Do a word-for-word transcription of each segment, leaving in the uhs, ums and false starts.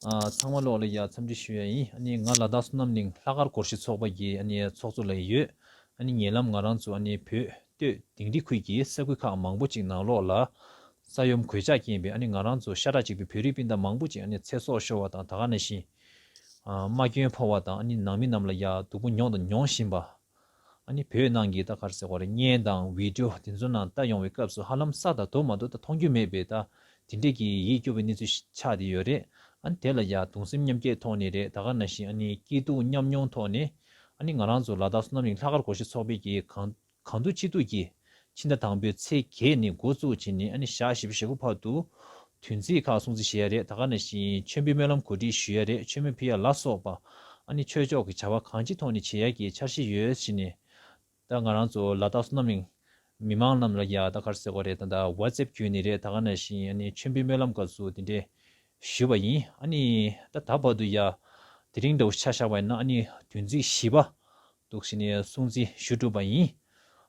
ཨ་ཚང་མ་ལོག་ལ་ཡ་འཚམས་འདྲི་ཞུ་ཡ་ཡིན། ཨ་ནི་ང་ལ་དྭགས་བསོད་ནམས་གླིང་ལྷག་དཀར་སྒོར་གཞས་ཚོགས་པ་གི་ཨ་ནི་ཚོགས་གཙོ་ལ་ཡོད། ཨ་ནི་ཉེ་ལམ་ང་རང་ཚོ་ཨ་ནི་བོད་སྟོད་དིང་རི་ཁུལ་གྱི་ས་ཁུལ་ཁག་མང་པོ་ཅིག་ནང་ལོགས་ལ་ས་ཡོམ་གོད་ཆག་རྐྱེན་པས་ཨ་ནི་ང་རང་ཚོ་ཤ་ཁྲག་གཅིག་པའི་བོད་རིགས་སྤུན་ཟླ་མང་པོ་ཅིག་ཨ་ནི་ཚེ་སྲོག་ཤོར་བ་དང་། ད་ག་ནང་བཞིན་ཨ་རྨ་སྐྱོན་ཕོག་པ་དང་། ཨ་ནི་ནང་མི་རྣམས་ལ་ཡ་སྡུག་པོ་མྱོང་དང་མྱོང་བཞིན་པ། ཨ་ནི་བོད་ནང་གི་ད་ག་རེ་ཟེར་དགོས་རེད། བརྙན་དང་བི་ཌིའོ་དེ་ཚོ་ནང་ལྟ་ཡོང་བའི་སྐབས་སུ་ཧ་ལམ་ས་དང་རྡོ་མ་གཏོགས་ད་མཐོང་རྒྱུ་མེད་པའི་ད་དེ་འདྲས་ཀྱི་ཡིད་སྐྱོ་བའི་གནས་ཚུལ་ཞིག་ཆགས་བསྡད་ཡོད་རེད། ཨ་ནི་དེ་ལ་ཡ་གདུང་སེམས་མཉམ་སྐྱེད་ཐོག་ནས་རེད། ད་ག་ནང་བཞིན་ཨ་ནི་སྐྱིད་སྡུག་མཉམ་མྱོང་ཐོག་ནས། ཨ་ནི་ང་རང་ཚོ་ལ་དྭགས་བསོད་ནམས་གླིང་ལྷག་དཀར་སྒོར་གཞས་ཚོགས་པའི་གི་གང་གང་ཐུབ་ཅི་ཐུབ་ཀྱིས་ཕྱི་ཟླ་དང་པོའི་ཚེས་བརྒྱད་ནས་འགོ་བཙུགས་བྱས་ནས། ཨ་ནི་ཞག་བཞི་བཅུ་ཞེ་དགུ་བར་དུ་བདུན་ཚིགས་ཁག་སྲུང་བརྩི་བྱེད་ཡ་རེད། ད་ག་ནང་བཞིན་མཆོད་འབུལ་སྨོན་ལམ་གོ་སྒྲིག་ཞུ་ཡ་རེད། མཆོད་མེ་ཕུལ་ཡ་ལ་སོགས་པ་ཨ་ནི་ཆོས་ཕྱོགས་ཀྱི་བྱ་བ་གང་ཅིའི་ཐོག་ནས་བྱེད་ཡ་གི་འཆར་གཞི་ཡོད་བྱས་ནས། ད་ང་རང་ཚོ་ལ་དྭགས་བསོད་ནམས་གླིང་མི་མང་རྣམས་ལ་ཡ་ད་ག་རེ་ཟེར་དགོས་རེད། ད་ད་ཝ་ཙེབ་བརྒྱུད་ནས་རེད། ད་ག་ནང་བཞིན་ཨ་ནི་མཆོད་འབུལ་སྨོན་ལམ་སྐབས་སུ་དེ་འདྲས་ཞུས་པ་ཡིན། ཨ་ནི་ད་ད་བར་དུ་ཡ་དེ་རིང་འདྲ་བོ་ཆ་བཞག་པ་ཡིན་ན་ཨ་ནི་བདུན་ཚིགས་བཞི་པ་འདུག་བྱས་ནས་སྲུང་བརྩི་ཞུ་གྲུབ་པ་ཡིན།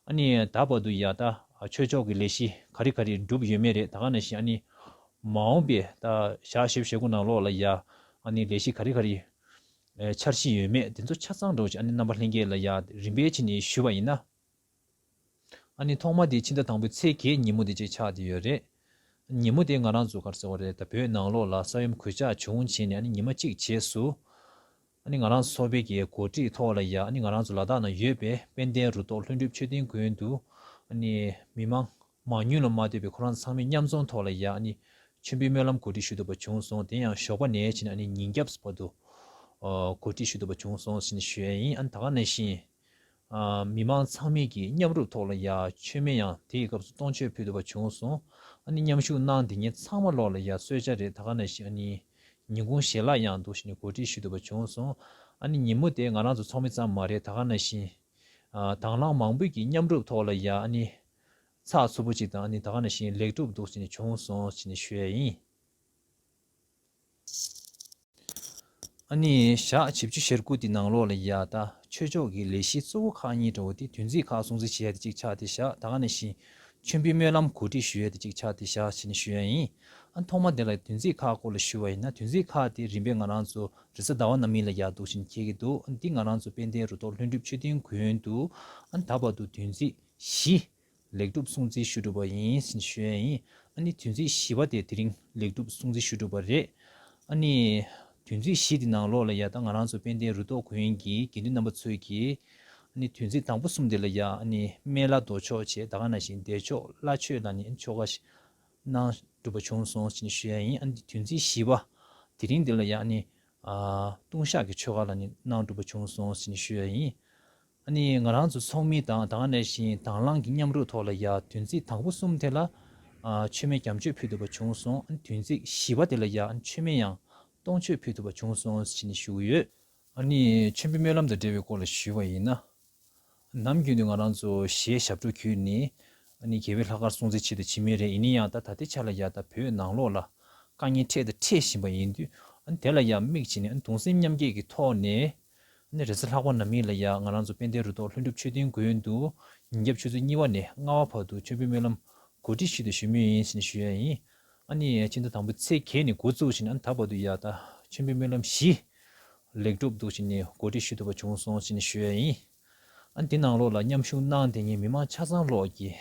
ཨ་ནི་ད་བར་དུ་ཡ་ད་ཆོས་ཕྱོགས་ཀྱི་ལས་གཞི་ག་རེ་ག་རེ་གྲུབ་ཡོད་མེད་རེད། ད་ག་ནང་བཞིན་ཨ་ནི་མ་འོངས་པའི་ད་ཞག་བཞི་བཅུ་ཞེ་དགུ་ནང་ལོགས་ལ་ཡ་ཨ་ནི་ལས་གཞི་ག་རེ་ག་རེ་ཨེ་འཆར་གཞི་ཡོད་མེད་དེ་ཚོ་ཆ་ཚང་འདྲ་བོ་ཅིག་ཨ་ནི་རྣམ་པ་ལྷན་རྒྱས་ལ་ཡ་རིམ་པས་བྱས་ནས་ཞུས་པ་ཡིན་ན། ཨ་ནི་ཐོག་མ་དེ་ཕྱི་ཟླ་དང་པོའི་ཚེས་བརྒྱད་ཉིན་མོ་དེ་གཅིག་ཆགས་བསྡད་ཡོད་རེད། ཉིན་མོ་དེ་ང་རང་ཚོ་ག་རེ་ཟེར་དགོས་རེད། ད་བོད་ནང་ལོགས་ལ་ས་ཡོམ་གོད་ཆག་བྱུང་བྱས་ནས། ཨ་ནི་ཉི་མ་གཅིག་རྗེས་སུ་ཨ་ནི་ང་རང་ཚོ་ཚོགས་པའི་གི་གོ་སྒྲིག་ཐོག་ལ་ཡ་ཨ་ནི་ང་རང་ཚོ་ལ་དྭགས་ནང་ཡོད་པའི་དཔལ་ལྡན་རུ་ཐོག་ལྷུན་གྲུབ་མཆོད་རྟེན་དགོན་དུ་ཨ་ནི་མི་མང་མང་ཉུང་ལ་མ་ལྟོས་པའི་ཁོ་རང་ཚང་མས་མཉམ་འཛོམས་ཐོག་ལ་ཡ་ཨ་ནི་མཆོད་འབུལ་སྨོན་ལམ་གོ་སྒྲིག་ཞུ་ཐུབ་པ་བྱུང་སོང་། དེ་ཡང་ཞོགས་པ་ནས་བྱས་ནས་ཨ་ནི་ཉིན་རྒྱབ་བར་དུ་ཨ་གོ་སྒྲིག་ཞུ་ཐུབ་པ་བྱུང་སོང་ཟེར་ནས་ཞུ་ཡ་ཡིན། ཨ་ནི་ད་ག་ནང་བཞིན་ཨ་མི་མང་ཚང་མས་ཀྱི་མཉམ་རུབ་ཐོག་ལ་ཡ་མཆོད་མེ་ཡང་དེའི་སྐབས་སུ་སྟོང་མཆོད་ཕུལ་ཐུབ་པ་བྱུང་སོང་། ཨ་ནི་མཉམ་ཞུགས་གནང་བསྡད་མཁན་ཚང་མ་ལོག་ལ་ཡ་གསོལ་ཇ་རེད། ད་ག་ནང་བཞིན་ཨ་ནི་ཉིན་གུང་ཞལ་ལག་ཡང་འདུག་བྱས་ནས་གོ་སྒྲིག་ཞུ་ཐུབ་པ་བྱུང་སོང་། ཨ་ནི་ཉིན་མོ་དེ་ང་རང་ཚོ་ཚོགས་མི་ཙམ་མ་རེད། ད་ག་ནང་བཞིན་ཨ་དྭང་བླངས་མང་པོས་ཀྱི་མཉམ་རུབ་ཐོག་ལ་ཡ་ཨ་ནི་ཚགས་ཚུད་པོ་ཅིག་དང་། ཨ་ནི་ད་ག་ནང་བཞིན་ལེགས་གྲུབ་འདུག་བྱས་ནས་བྱུང་སོང་ཟེར་ནས་ཞུ་ཡ་ཡིན། ཨ་ནི་ཞག་བཞི་བཅུ་ཞེ་དགུ་དེ་ནང་ལོགས་ལ་ཡ་ད་ཆོས་ཕྱོགས་ཀྱི་ལས་གཞི་གཙོ་བོ་ཁག་གཉིས་འདྲ་བོ་དེ་བདུན་ཚིགས་ཁག་སྲུང་བརྩི་བྱེད་ཡ་དེ་གཅིག་ཆགས་ཏེ་བཞག་ད་ག་ནང་བཞིན་མཆོད་འབུལ་སྨོན་ལམ་གོ་སྒྲིག་ཞུ་ཡ་དེ་གཅིག་ཆགས་ཏེ་བཞག་ཟེར་ནས་ཞུ་ཡ་ཡིན། ཨ་ཐོག་མ་དེ་ལ་བདུན་ཚིགས་ཁག་སྐོར་ལ་ཞུ་བ་ཡིན་ན། བདུན་ཚིགས་ཁག་དེ་རིམ་པས་ང་རང་ཚོ་རེས་གཟའ་ཟླ་བ་རྣམས་ལ་ཡ་འདུག་བྱས་ནས་འཁེལ་གྱི་འདུག་ཨ་འདི་ང་རང་ཚོ་དཔལ་ལྡན་རུ་ཐོག་ལྷུན་གྲུབ་མཆོད་རྟེན་དགོན་དུ་ཨ་ད་བར་དུ་བདུན་ཚིགས་བཞི་ལེགས་གྲུབ་སྲུང་བརྩི་ཞུ་གྲུབ་པ་ཡིན་ཟེར་ནས་ཞུ་ཡ་ཡིན། ཨ་ནི་བདུན་ཚིགས་བཞི་པ་དེ་དེ་རིང་ལེགས་གྲུབ་སྲུང་བརྩི་ཞུ་གྲུབ་པ་རེད། ཨ་ནི་བདུན་ཚིགས་བཞི་དེ་ནང་ལོགས་ལ་ཡ་ད་ང་རང་ཚོ་དཔལ་ལྡན་རུ་ཐོག་དགོན་གྱི་དགེ་འདུན་རྣམ་པ་ཚོས་ཀྱིས་ཨ་ནི་བདུན་ཚིགས་དང་པོ་གསུམ་དེ་ལ་ཡ་ཨ་ནི་སྨན་བླ་མདོ་ཆོག་བྱས། ད་ག་ནང་བཞིན་བདེ་མཆོག་བླ་མཆོད་ལ་ནི་ཆོ་ག་ཞིག་གནང་གྲུབ་པ་བྱུང་སོང་ཟེར་ནས་ཞུ་ཡ་ཡིན། ཨ་ནི་བདུན་ཚིགས་བཞི་པ་དེ་རིང་འདི་ལ་ཡ་ཨ་ནི་ཨ་ལྟུང་བཤགས་ཀྱི་ཆོ་ག་ལ་ནི་གནང་གྲུབ་པ་བྱུང་སོང་ཟེར་ནས་ཞུ་ཡ་ཡིན། ཨ་ནི་ང་རང་ཚོ་ཚོགས་མི་དང་ད་ག་ནང་བཞིན་དྭང་བླངས་ཀྱི་མཉམ་རུབ་ཐོག་ལ་ཡ་བདུན་ཚིགས་དང་པོ་གསུམ་དེ་ལ་ཨ་མཆོད་མེ་བརྒྱ་མཆོད་ཕུལ་ཐུབ་པ་བྱུང་སོང་། ཨ་ནི་བདུན་ཚིགས་བཞི་པ་དེ་ལ་ཡ་མཆོད་མེ་ཡང་སྟོང་མཆོད་ཕུལ་ཐུབ་པ་བྱུང་སོང་ཟེར་ནས་ཞུ་གི་ཡོད། ཨ་ནི་མཆོད་འབུལ་སྨོན་ལམ་དང་འབྲེལ་བའི་སྐོར་ལ་ཞུས་པ་ཡིན་ན། ནམ་རྒྱུན་དུ་ང་རང་ཚོ་གཞས་ཞབས་བྲོ་བརྒྱུད་ནས་ཨ་ནི་རྒྱལ་བའི་ལྷག་དཀར་སྲུང་བརྩི་བྱེད་དང་བྱེད་མུས་རེད། ཡིན་ན་ཡང་ད་ད་ལྟའི་ཆ་ལ་ཡ་ད་བོད་ནང་ལོགས་ལ་དཀའ་ངལ་འཕྲད་དང་འཕྲད་བཞིན་པ་ཡིན་དུས། ཨ་ནི་དེ་ལ་ཡ་དམིགས་བྱས་ནས་ཨ་ནི་གདུང་སེམས་མཉམ་སྐྱེད་ཀྱི་ཐོག་ནས། ཨ་ནི་རེས་གཟའ་ལྷག་པ་ནམ་ཡིན་ལ་ཡ་ང་རང་ཚོ་དཔལ་ལྡན་རུ་ཐོག་ལྷུན་གྲུབ་མཆོད་རྟེན་དགོན་དུ་ཉིན་རྒྱབ་ཆུ་ཚོད་གཉིས་པ་ནས་ལྔ་པ་བར་དུ་མཆོད་འབུལ་སྨོན་ལམ་གོ་སྒྲིག་ཞུས་དང་ཞུ་མུས་ཡིན་ཟེར་ནས་ཞུ་ཡ་ཡིན། ཨ་ནི་ཕྱི་ཟླ་དང་པོའི་ཚེས་བརྒྱད་ནས་འགོ་བཙུགས་བྱས་ནས་ཨ་ནི་ད་བར་དུ་ཡ་ད་མཆོད་འབུལ་སྨོན་ལམ་བཞི་ལེགས་གྲུབ་འདུག་བྱས་ནས་གོ་སྒྲིག་ཞུ་ཐུབ་པ་བྱུང་སོང་ཟེར་ནས་ཞུ་ཡ་ཡིན། ཨ་ནི་དེ་ནང་ལོགས་ལ་མཉམ་ཞུགས་གནང་བསྡད་མཁན་མི་མང་ཆ་ཚང་ལོག་གིས།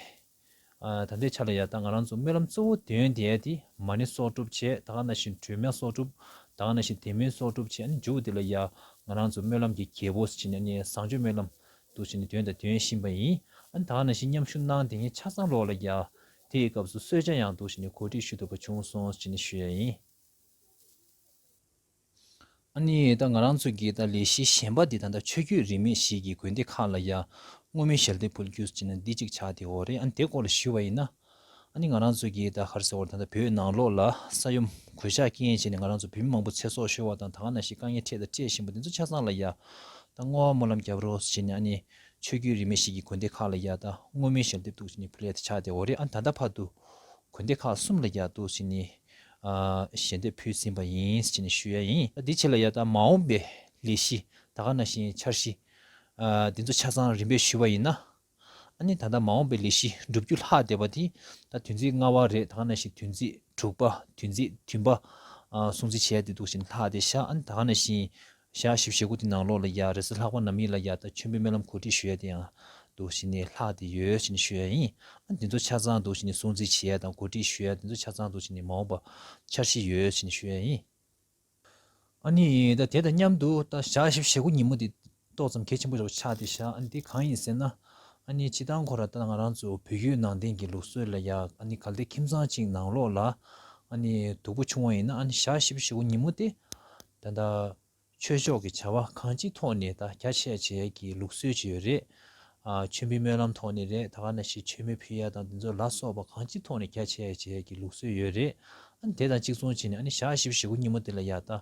ཨ་ད་ལྟའི་ཆ་ལ་ཡ་ད་ང་རང་ཚོ་སྨོན་ལམ་གཙོ་བོ་འདོན་བསྡད་ཡ་དེ་མ་ཎི་གསོག་སྒྲུབ་བྱས། ད་ག་ནང་བཞིན་སྒྲོལ་མ་གསོག་སྒྲུབ། ད་ག་ནང་བཞིན་དེ་མིན་གསོག་སྒྲུབ་བྱས། ཨ་ནི་མཇུག་དེ་ལ་ཡ་ང་རང་ཚོ་སྨོན་ལམ་གྱི་རྒྱལ་པོ་ཟེར་བྱས་ནས་ཨ་ནི་བཟང་སྤྱོད་སྨོན་ལམ་འདུག་བྱས་ནས་འདོན་དང་འདོན་བཞིན་པ་ཡིན། ཨ་ནི་ད་ག་ནང་བཞིན་མཉམ་ཞུགས་གནང་བསྡད་མཁན་ཆ་ཚང་ལོག་ལ་ཡ་དེའི་སྐབས་སུ་གསོལ་ཇ་ཡང་འདུག་བྱས་ནས་གོ་སྒྲིག་ཞུ་ཐུབ་པ་བྱུང་སོང་ཟེར་བྱས་ནས་ཞུ་ཡ་ཡིན། ཨ་ནི་ད་ང་རང་ཚོ་གི་ད་ལས་གཞི་གཞན་པ་འདི་ད་ལྟ་ཆོས་བརྒྱུད་རིས་མེད་བཞི་གི་དགོན་སྡེ་ཁག་ལ་ཡ་བསྔོ་སྨོན་ཞལ་འདེབས་ཕུལ་རྒྱུ་ཟེར་ནས་འདི་གཅིག་ཆགས་བསྡད་ཡོད་རེད། ཨ་ནི་དེ་སྐོར་ལ་ཞུས་པ་ཡིན་ན། ཨ་ནི་ང་རང་ཚོ་གི་ད་ག་རེ་ཟེར་དགོས་རེད། ད་ལྟ་བོད་ནང་ལོགས་ལ་ས་ཡོམ་གོད་ཆག་རྐྱེན་བྱས་ནས་ང་རང་ཚོ་བོད་མི་མང་པོ་ཚེ་སྲོག་ཤོར་བ་དང་། ད་ག་ནང་བཞིན་དཀའ་ངལ་འཕྲད་དང་འཕྲད་བཞིན་པ་འདི་ཚོ་ཆ་ཚང་ལ་ཡ་ད་བསྔོ་བ་སྨོན་ལམ་རྒྱབ་རོགས་ཟེར་ནས། ཨ་ནི་ཆོས་བརྒྱུད་རིས་མེད་བཞི་གི་དགོན་སྡེ་ཁག་ལ་ཡ་ད་བསྔོ་སྨོན་ཞལ་འདེབས་འདུག་ཟེར་ནས་ཕུལ་ཡ་དེ་ཆགས་བསྡད་ཡོད་རེད། ཨ་ནི་ད་ལྟ་བར་དུ་དགོན་སྡེ་ཁག་གསུམ་ལ་ཡ་འདུག་ཟེར་ནས་ཨ་ཞལ་འདེབས་ཕུལ་ཟིན་པ་ཡིན་ཟེར་ནས་ཞུ་ཡ་ཡིན། ད་འདི་ཕྱི་ལ་ཡ་ད་མ་འོངས་པའི་ལས་གཞི་ད་ག་ནང་བཞིན་འཆར་གཞི་ཨ་འདི་ཚོ་ཆ་ཚང་རིམ་པས་ཞུས་པ་ཡིན་ན། ཨ་ནི་ད་ལྟ་མ་འོངས་པའི་ལས་གཞི་འགྲུབ་རྒྱུ་ལྷག་བསྡད་པ་དེ་ད་བདུན་ཚིགས་ལྔ་པ་རེད། ད་ག་ནང་བཞིན་བདུན་ཚིགས་དྲུག་པ། བདུན་ཚིགས་བདུན་པ། ཨ་སྲུང་བརྩི་བྱས་ཏེ་འདུག་བྱས་ནས་ལྷག་བསྡད་ཤག་ཨ་ནི་ད་ག་ནང་བཞིན་ཞག་བཞི་བཅུ་ཞེ་དགུ་དེ་ནང་ལོགས་ལ་ཡ་རེས་གཟའ་ལྷག་པ་ནམ་ཡིན་ལ་ཡ་ད་མཆོད་འབུལ་སྨོན་ལམ་གོ་སྒྲིག་ཞུ་ཡས་དེ་ཡང་འདུག་བྱས་ནས་ལྷག་བསྡད་ཡོད་ཅེས་ནས་ཞུ་ཡས་ཡིན། ཨ་ནི་དེ་ཚོ་ཆ་ཚང་འདུག་བྱས་ནས་སྲུང་བརྩི་བྱེད་ཡས་དང་གོ་སྒྲིག་ཞུ་ཡས་དེ་ཚོ་ཆ་ཚང་འདུག་བྱས་ནས་མ་འོངས་པ་འཆར་གཞི་ཡོད་ཅེས་ནས་ཞུ་ཡས་ཡིན། ཨ་ནི་ད་དེ་དང་མཉམ་དུ་ད་ཞག་བཞི་བཅུ་ཞེ་དགུ་ཉིན་མོ་དེ་ཏོག་ཙམ་གལ་ཆེན་པོ་ཞིག་ཆགས་བསྡད་ཤག་ཨ་ནི་དེ་གང་ཡིན་ཟེར་ན། ཨ་ནི་སྤྱིར་བཏང་ཁོ་ར་ད་ང་རང་ཚོ་བོད་བརྒྱུད་ནང་བསྟན་གྱི་ལུགས་སྲོལ་ལ་ཡ་ཨ་ནི་གལ་ཏེ་ཁྱིམ་ཚང་གཅིག་ནང་ལོགས་ལ་ཨ་ནི་སྡུག་པོ་བྱུང་བ་ཡིན་ན་ཨ་ནི་ཞག་བཞི་བཅུ་ཞེ་དགུ་ཉིན་མོ་དེ་ད་ལྟ་ཆོས་ཕྱོགས་ཀྱི་བྱ་བ་གང་ཅིའི་ཐོག་ནས་ད་རྒྱ་ཆེ་བྱེད་ཀྱི་ལུགས་སྲོལ་ཅིག་ཡོད་རེད། ཨ་མཆོད་འབུལ་སྨོན་ལམ་ཐོག་ནས་རེད། ད་ག་ནང་བཞིན་མཆོད་མེ་ཕུལ་ཡ་དང་དེ་ཚོ་ལ་སོགས་པ་གང་ཅིའི་ཐོག་ནས་རྒྱ་ཆེ་བྱེད་ཀྱི་ལུགས་སྲོལ་ཡོད་རེད། ཨ་ནི་དེ་དང་གཅིག་མཚུངས་བྱས་ནས་ཨ་ནི་ཞག་བཞི་བཅུ་ཞེ་དགུ་ཉིན་མོ་དེ་ལ་ཡ་ད་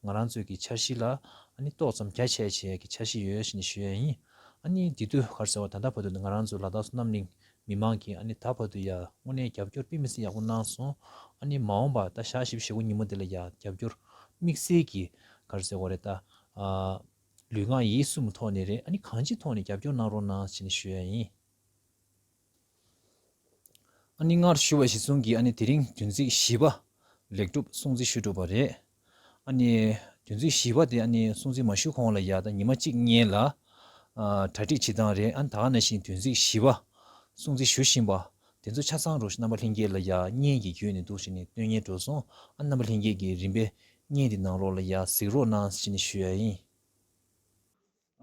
ང་རང་ཚོའི་གི་འཆར་གཞི་ལ་ཨ་ནི་ཏོག་ཙམ་རྒྱ་ཆེ་བྱེད་ཀྱི་འཆར་གཞི་ཡོད་ཅེས་ནས་ཞུ་ཡ་ཡིན། ཨ་ནི་དེ་དུས་ག་རེ་ཟེར་བ་ད་ལྟ་བར་དུ་ང་རང་ཚོ་ལ་དྭགས་བསོད་ནམས་གླིང་མི་མང་གིས་ཨ་ནི་ད་བར་དུ་ཡ་དངོས་གནས་རྒྱབ་སྐྱོར་དཔེ་མི་སྲིད་ཡག་པོ་གནང་སོང་། ཨ་ནི་མ་འོངས་པ་ད་ཞག་བཞི་བཅུ་ཞེ་དགུ་ཉིན་མོ་དེ་ལ་ཡ་རྒྱབ་སྐྱོར་དམིགས་བསལ་གྱི་ག་རེ་ཟེར་དགོས་རེད་ད། ཨ་ལུས་ངག་ཡིད་གསུམ་ཐོག་ནས་རེད། ཨ་ནི་གང་ཅིའི་ཐོག་ནས་རྒྱབ་སྐྱོར་གནང་རོགས་གནང་ཞེས་ནས་ཞུ་ཡ་ཡིན། ཨ་ནི་སྔར་ཞུ་བ་གཞིར་བཟུང་གིས་ཨ་ནི་དེ་རིང་བདུན་ཚིགས་བཞི་པ་ལེགས་གྲུབ་སྲུང་བརྩི་ཞུ་གྲུབ་པ་རེད། ཨ་ནི་བདུན་ཚིགས་བཞི་པ་དེ་ཨ་ནི་སྲུང་བརྩི་མ་ཞུ་གོང་ལ་ཡ་ད་ཉི་མ་གཅིག་སྔོན་ལ་ཨ་གྲ་སྒྲིག་བྱེད་སྟངས་རེད། ཨ་ནི་ད་ག་ནང་བཞིན་བདུན་ཚིགས་བཞི་པ་སྲུང་བརྩི་ཞུ་བཞིན་པ་དེ་ཚོ་ཆ་ཚང་རུ་རྣམ་པ་ལྷན་རྒྱས་ལ་ཡ་བརྙན་གྱི་བརྒྱུད་ནས་འདུག་བྱས་ནས་སྟོན་སྙིང་འདོད་སོང་། ཨ་རྣམ་པ་ལྷན་རྒྱས་ཀྱིས་རིམ་པས་བརྙན་དེ་ནང་ལོགས་ལ་ཡ་གཟིགས་རོགས་གནང་ཞེས་ནས་ཞུ་ཡ་ཡིན།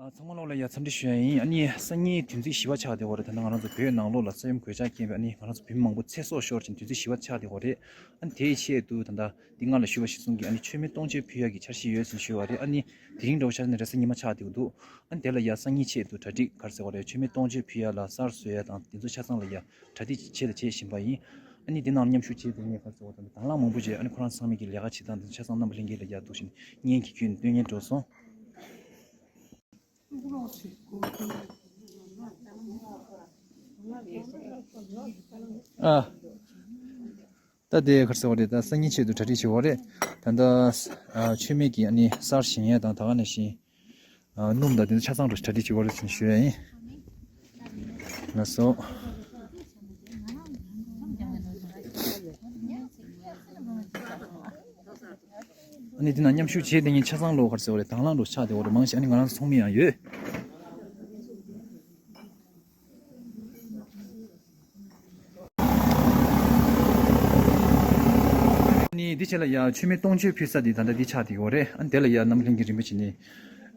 ཨ་ཚང་མ་ལོག་ལ་ཡ་འཚམས་འདྲི་ཞུ་ཡ་ཡིན། ཨ་ནི་སང་ཉིན་བདུན་ཚིགས་བཞི་པ་ཆགས་བསྡད་ཡོད་རེད། ད་ནི་ང་རང་ཚོ་བོད་ནང་ལོགས་ལ་ས་ཡོམ་གོད་ཆག་རྐྱེན་པས་ཨ་ནི་ང་རང་ཚོ་བོད་མི་མང་པོ་ཚེ་སྲོག་ཤོར་ཅིང་བདུན་ཚིགས་བཞི་པ་ཆགས་བསྡད་ཡོད་རེད། ཨ་ནི་དེའི་ཆེད་དུ་ད་ལྟ་འདི་སྔར་ལ་ཞུས་པ་གཞིར་བཟུང་གིས་ཨ་ནི་མཆོད་མེ་སྟོང་མཆོད་ཕུལ་ཡག་གི་འཆར་གཞི་ཡོད་ཟེར་ཞུས་པ་རེད། ཨ་ནི་དེ་རིང་འདྲ་བོ་ཆ་ནས་རེས་གཟའ་ཉི་མ་ཆགས་བསྡད་ཡོད་འདུག་ཨ་ནི་དེ་ལ་ཡ་སང་ཉིན་ཆེད་དུ་གྲ་སྒྲིག་ག་རེ་ཟེར་བ་རེད། མཆོད་མེ་སྟོང་མཆོད་ཕུལ་ཡག་ལ་གསར་བཟོ་ཡག་དང་དེ་ཚོ་ཆ་ཚང་ལ་ཡ་གྲ་སྒྲིག་བྱེད་དང་བྱེད་བཞིན་པ་ཡིན། ཨ་ནི་དེ་ནང་མཉམ་ཞུགས་བྱེད་དེ་ངས་ག་རེ་ཟེར་བ་དང་དང་བླངས་མང་པོ་བྱས། ཨ་ནི་ཁོ་རང་ཚང་མས་ཀྱི་ལས་ཀ་བྱེད་སྟངས་དེ་ཚོ་ཆ་ཚང་རྣམ་པ་ལྷན་རྒྱས་ལ་ཡ་འདུག་བྱས་ནས་བརྙན་གྱི་བརྒྱུད་ནས་སྟོན་སྙིང་འདོད་སོང་། ཨ། ད་དེ་ག་རེ་ཟེར་བ་རེད། ད་སང་ཉིན་ཆེད་དུ་གྲ་སྒྲིག་བྱེད་པ་རེད། ད་ལྟ་ཨ་མཆོད་མེ་གི་ཨ་ནི་གསར་བཞེངས་ཡས་དང་ད་ག་ནང་བཞིན་ཨ་སྣུམ་དང་དེ་ཚོ་ཆ་ཚང་དུ་གྲ་སྒྲིག་བྱེད་པ་རེད་ཅེས་ཞུ་ཡ་ཡིན། ལགས་སོ། ཨ་ནི་དེ་ན་མཉམ་ཞུགས་བྱས་དེ་ཉིན་ཆ་ཚང་ལོ་ག་རེ་ཟེར་བ་རེད། དང་བླངས་ལོ་ཆགས་དེ་བ་རེད། མང་ཞིག་ཨ་ནི་ང་རང་ཚོ་ཚོགས་མི་ཡང་ཡོད། ཨ་ནི་འདི་བྱས་ལ་ཡ་མཆོད་མེ་སྟོང་མཆོད་ཕུལ་ས་དེ་ད་ལྟ་འདི་ཆགས་དེ་བ་རེད། ཨ་ནི་དེ་ལ་ཡ་རྣམ་ལྷན་གྱི་རིན་པོ་ཆེ་ནི་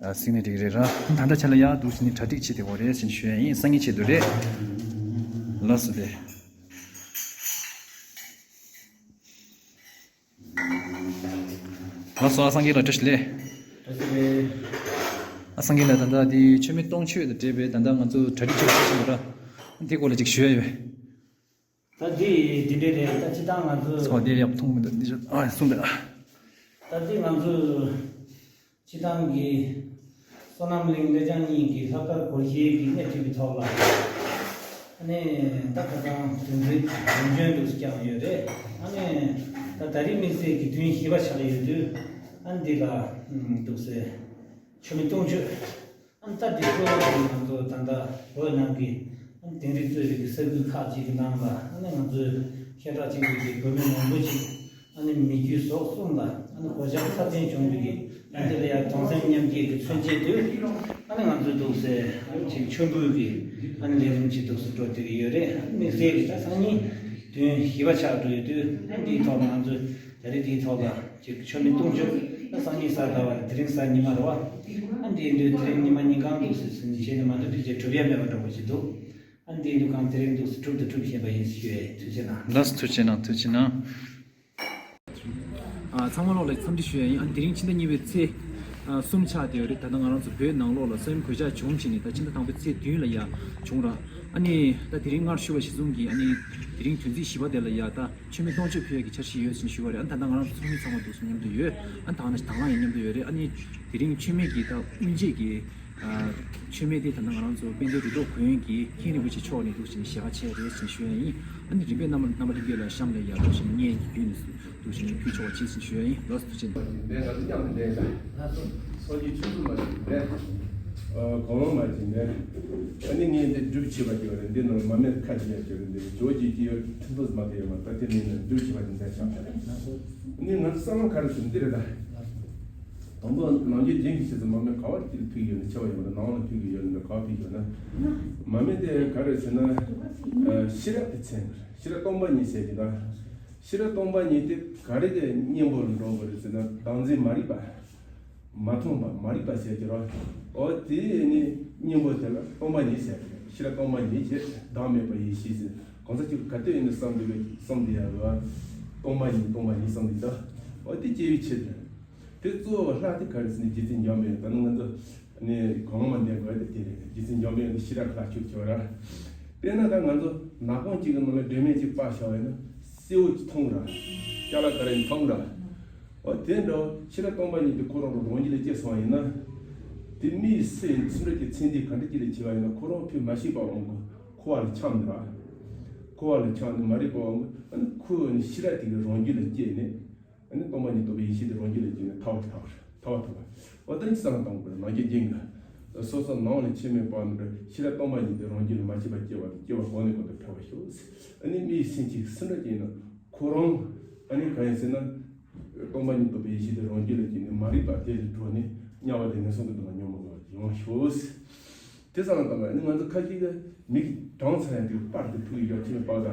ཨ་སིང་ནས་འགྲིག་རེད་ར། ད་ལྟ་བྱས་ལ་ཡ་འདུག་སེ་ནི་གྲ་སྒྲིག་བྱེད་དེ་བ་རེད་ཟེར་ཞུ་ཡ་ཡིན། སང་ཉིན་ཆེད་དུ་རེད། ལགས་སོ་དེ། ལགས་སོ། ཨ་སངས་རྒྱས་ལགས་བཀྲ་ཤིས་བདེ་ལེགས། བཀྲ་ཤིས་བདེ་ལེགས། ཨ་སངས་རྒྱས་ལགས་ད་ལྟ་དེ་མཆོད་མེ་སྟོང་མཆོད་དང་འབྲེལ་བའི་ད་ལྟ་ང་ཚོ་གྲ་སྒྲིག་བྱེད་དགོས་ཞིག་ཡོད་ར། དེ་སྐོར་ལ་ཅིག་ཞུ་ཡ་ཡོད། ད་དེ་དེ་འདྲས་རེད། ད་སྤྱིར་བཏང་ང་ཚོ་ཚོ་དེ་ཡག་མཐོང་མི་འདུག་འདི་ཨ་གསུངས་པས། ད་དེ་ང་ཚོ་སྤྱིར་བཏང་གི་བསོད་ནམས་གླིང་ལེགས་བྱང་གཉིས་ཀྱི་ལྷག་དཀར་སྒོར་གཞས་ཀྱི་སྣེ་ཁྲིད་ཀྱི་ཐོག་ལ། ཨ་ནི་ད་ཁ་སང་དོན་ཚན་དོན་འཁྱོལ་དུ་བསྐྱངས་ཡོད་རེད། ཨ་ནི་ད་ད་རེས་དམིགས་བསལ་གྱི་དོན་བཞི་པ་ཆགས་ཡོད་དུས། ཨ་ནི་འདི་ལ་འདུག་སེ་མཆོད་མེ་སྟོང་མཆོད། ཨ་ནི་ད་འདི་ཚོ་ང་ཚོ་ད་ལྟ་བོད་ནང་གི་ཨ་ནི་དིང་རི་གཙོས་པའི་གི་ས་ཁུལ་ཁག་ཅིག་གི་ནང་ལ་ཨ་ནི་ང་ཚོའི་ཤ་ཁྲག་གཅིག་པའི་གི་བོད་མི་མང་པོ་ཅིག་ཨ་ནི་མི་རྒྱུ་ཟོག་གསུམ་ལ་ཨ་ནི་གོད་ཆག་ཚབས་ཆེན་བྱུང་བའི་གི། ཨ་ནི་དེ་ལ་ཡང་གདུང་སེམས་མཉམ་སྐྱེད་ཀྱི་མཚོན་བྱེད་དུ་ཨ་ནི་ང་ཚོས་འདུག་སེ་ཅིག་མཆོད་འབུལ་གྱི་ཨ་ནི་ལས་རིམ་ཅིག་འདུག་སེ་འགྲོ་བསྡད་ཀྱི་ཡོད་རེད། ཨ་ནི་དམིགས་བསལ་གྱི་ད་སང་ཉིན་དོན་བཞི་པ་ཆགས་འགྲོ་ཡོད་དུས། ཨ་ནི་འདིའི་ཐོག་ལ་ང་ཚོས་ད་རེས་འདིའི་ཐོག་ལ་ཅིག་མཆོད་མེ་སྟོང་མཆོད། ད་སང་ཉིན་གཟའ་ཟླ་བ་རེད། དེ་རིང་གཟའ་ཉི་མ་རེད་བ། ཨ་ནི་འདི་ཡིན་དུས་དེ་རིང་ཉི་མ་ཉིན་གང་འདུག་སེ་ཟིན་བྱས་ནས་མ་འདུག་དུས་ཆེ་གྲུབ་ཡ་མེད་པ་འདྲ་པོ་ཅིག་འདུག་ཨ་ནི་འདི་ཡིན་དུས་གང་དེ་རིང་འདུག་སེ་གྲུབ་དང་གྲུབ་བཞིན་པ་ཡིན་ཞུ་ཡས། ཐུགས་རྗེ་གནང་། ལགས་སོ། ཐུགས་རྗེ་གནང་། ཐུགས་རྗེ་གནང་། ཨ་ཚང་མ་ལོག་ལ་འཚམས་འདྲི་ཞུ་ཡ་ཡིན། ཨ་ནི་དེ་རིང་ཕྱི་ཟླ་གཉིས་པའི་ཚེས་ཨ་གསུམ་ཆགས་བསྡད་ཡོད་རེད། ད་ལྟ་ང་རང་ཚོ་བོད་ནང་ལོགས་ལ་ས་ཡོམ་གོད་ཆག་བྱུང་བྱས་ནས་ད་ཕྱི་ཟླ་དང་པོའི་ཚེས་བདུན་ལ་ཡ་བྱུང་ར། ཨ་ནི་ད་དེ་རིང་སྔར་ཞུ་བ་གཞིར་བཟུང་གིས་ཨ་ནི་དེ་རིང་དོན་ཚན་བཞི་པ་དེ་ལ་ཡ་ད་མཆོད་མེ་སྟོང་མཆོད་ཕུལ་ཡ་གི་འཆར་གཞི་ཡོད་ཟེར་ཞུ་བ་རེད། ཨ་ནི་ད་ལྟ་ང་རང་ཚོ་ཚོགས་མི་ཚང་མ་འདུག་སེ་མཉམ་དུ་ཡོད། ཨ་ནི་ད་ག་ནང་བཞིན་དང་བླངས་ཡང་མཉམ་དུ་ཡོད་རེད། ཨ་ནི་དེ་རིང་མཆོད་མེ་གི་ད་དབུ་འབྱེད་ཀྱི་ཨ་མཆོད་མེ་དེ་ད་ལྟ་ང་རང་ཚོ་དཔལ་ལྡན་རི་ཁྲོད་དགོན་གྱི་མཁན་རིན་པོ་ཆེ་མཆོག་ནས་འདུག་སེ་ཞལ་ཁ་ཕྱེ་རེད་ཟེར་ཞུ་ཡ་ཡིན། ཨ་ནི་རིམ་པས་རྣམ་པ་རྣམ་པ་ལྷན་རྒྱས་ལ་གཤམ་ལ་ཡ་འདུག་སེ་བརྙན་གྱི་བརྒྱུད་ནས་སུ་འདུག་སེ་ཕུལ་ཆོག་པ་བྱེད་ཟེར་ཞུ་ཡ་ཡིན། ལགས་སོ། ཐུགས་རྗེ་ཆེ། ལགས་སོ། སོ་སྐྱེ་ཆུང་ཆུང་མ་ཞིག་རེད། གོང་མ་མ་བྱིན་ནས། ཨ་ནི་ངས་འདི་སྒྲུབ་བྱེད་པ་ཅིག་ཡོད་རེད། འདི་ནང་མ་མེད་ཁ་ཅིག་ཡ་ཅིག་རེད། འདི་ཇོ་ཅིག་ཅིག་ཡོད། ཁྲི་ཐོག་མ་དེ་ཡོད་མ་ད་དེ་ནས་ནས་སྒྲུབ་བྱེད་པ་ཅིག་མཛད་བཞག་པ་རེད། ཨ་ནི་ང་ཚོ་བསམ་བློ་ག་རེ་ཟེར་འདི་རེད་ད། དང་པོ་ནང་རྒྱུད་རྒྱན་གྱི་ཆེད་དུ་མ་མེད་ག་བ་ཅིག་ལ་ཐུག་ཡོད་ན་ཆེ་བ་ཡོད་ན་ནང་ལ་ཐུག་གི་ཡོད་ན་ག་བ་ཐུག་ཡོད་ན། མ་མེད་དེ་ག་རེ་ཟེར་ན། ཤེས་རབ་ཀྱི་མཚན་ཤེས་རབ་སྟོང་པ་ཉིད་ཟེར་གྱི་ད། ཤེས་རབ་སྟོང་པ་ཉིད་དེ་ག་རེ་གི་གཉེན་པོར་འགྲོ་དགོས་རེད་ཟེར་ན་བདག་འཛིན་མ་རིག་པ། མ་མཐོང་བ་མ་རིག་པ་ཟེར་གྱི་རེད། འོ་དེ་ནི་གཉེན་པོ་དེ་ལ་སྟོང་པ་ཉིད་ཟེར་གྱི་རེད། ཤེས་རབ་སྟོང་པ་ཉིད་ཅེས་བདག་མེད་པ་ཡེ་ཤེས་ཟེར། གང་ཟག་གཅིག་ག་དུས་ཡིན་ན་བསམ་དུས་བསམ་དུས་ཡ་རེད། སྟོང་པ་ཉིད་སྟོང་པ་ཉིད་བསམ་དུས་ད། འོ་དེ་སྐྱེ་བའི་ཆེད་དུ། དེ་གཙོ་བོ་ལྷ་དེ་ག་རེ་ཟེར་ན་རྗེ་བཙུན་འཇམ་དཔལ། ད་ནི་ང་ཚོ་ནི་གོང་མ་འདས་དགོས་དེ་དེ་རེད། རྗེ་བཙུན་འཇམ་དཔལ་ནི་ཤེས་རབ་ལྷ་ཆོས་ཆོས་ར། དཔེར་ན་ད་ང་ཚོ་ནག་པང་གཅིག་གི་ནང་ལ་སྒྲོན་མེ་གཅིག་སྤར་བཞག་པ་ཡིན་ན་སེར་པོ་གཅིག་མཐོང་ར། ཅ་ལག་ག་རེ་མཐོང་ར། འོ་དེ་འདྲ་ཤེས་རབ་སྟོང་པ་ཉིད་དེ་ཁོ་རང་རང་རང་རྒྱུད་ལ་སྐྱེས་སོང་བ་ཡིན་ན། དེ་མིའི་སེམས་སེམས་རྒྱུད་ཀྱི་མཚན་ཉིད་ག་འདྲ་ཅིག་ལ་སྐྱེ་བ་ཡིན་ན་ཁོ་རང་ཕི་མ་ཤེས་པ་འོང་གི། འཁོར་བ་ལ་འཁྱམས་འདུག་ར། འཁོར་བ་ལ་འཁྱམས་ནས་མ་རིག་པ་འོང་གི། ཨ་ནི་ཁོ་ནི་ཤེས་རབ་དེ་གི་རང་རྒྱུད་ལ་སྐྱེས་ནས། ཨ་ནི་སྟོང་པ་ཉིད་རྟོགས་པའི་ཡེ་ཤེས་དེ་རང་རྒྱུད་ལ་སྐྱེས་ནས་ཐར་བར་ཐར་བར་ཐར་བར་ཐར་བ། འོ་དེ་ནི་བསམ་བློ་གཏོང་དགོས། ནང་རྒྱུད་རྒྱན་གྱི། སོ་སོ་ནང་ལ་ཆོས་མེད་པ་ནི་ཤེས་རབ་སྟོང་པ་ཉིད་དེ་རང་རྒྱུད་ལ་མ་སྐྱེས་པ་སྐྱེ་བ་དང་སྐྱེ་བ་གོང་ནས་གོང་དུ་འཕེལ་བར་ཤོག། ཨ་ནི་མིའི་སེམས་ཅན་སུ་འདྲ་ཅིག་ཡིན་ན་ཁོ་རང་ཨ་ནི་གང་ཡིན་ཟེར་ན། སྟོང་པ་ཉིད་རྟོགས་པའི་ཡེ་ཤེས་དེ་རང་རྒྱུད་ལ་སྐྱེས་ནས་མ་རིག་པ་དེ་ལས་གྲོལ་ནས་དམྱལ་བ་དེ་ངན་སོང་གི་སྡུག་བསྔལ་མྱོང་མི་དགོས་པ་ཡོང་ཤོག། དེ་ཙམ་ལ་བཏང་བས་ནི་ང་ཚོ་ཁ་ཅིག་གིས་མིག་གྲངས་ཚར་ཡང་དེ་པར་དུ་ཐུག་ཡོད་ཁྱིམ་པ་ག་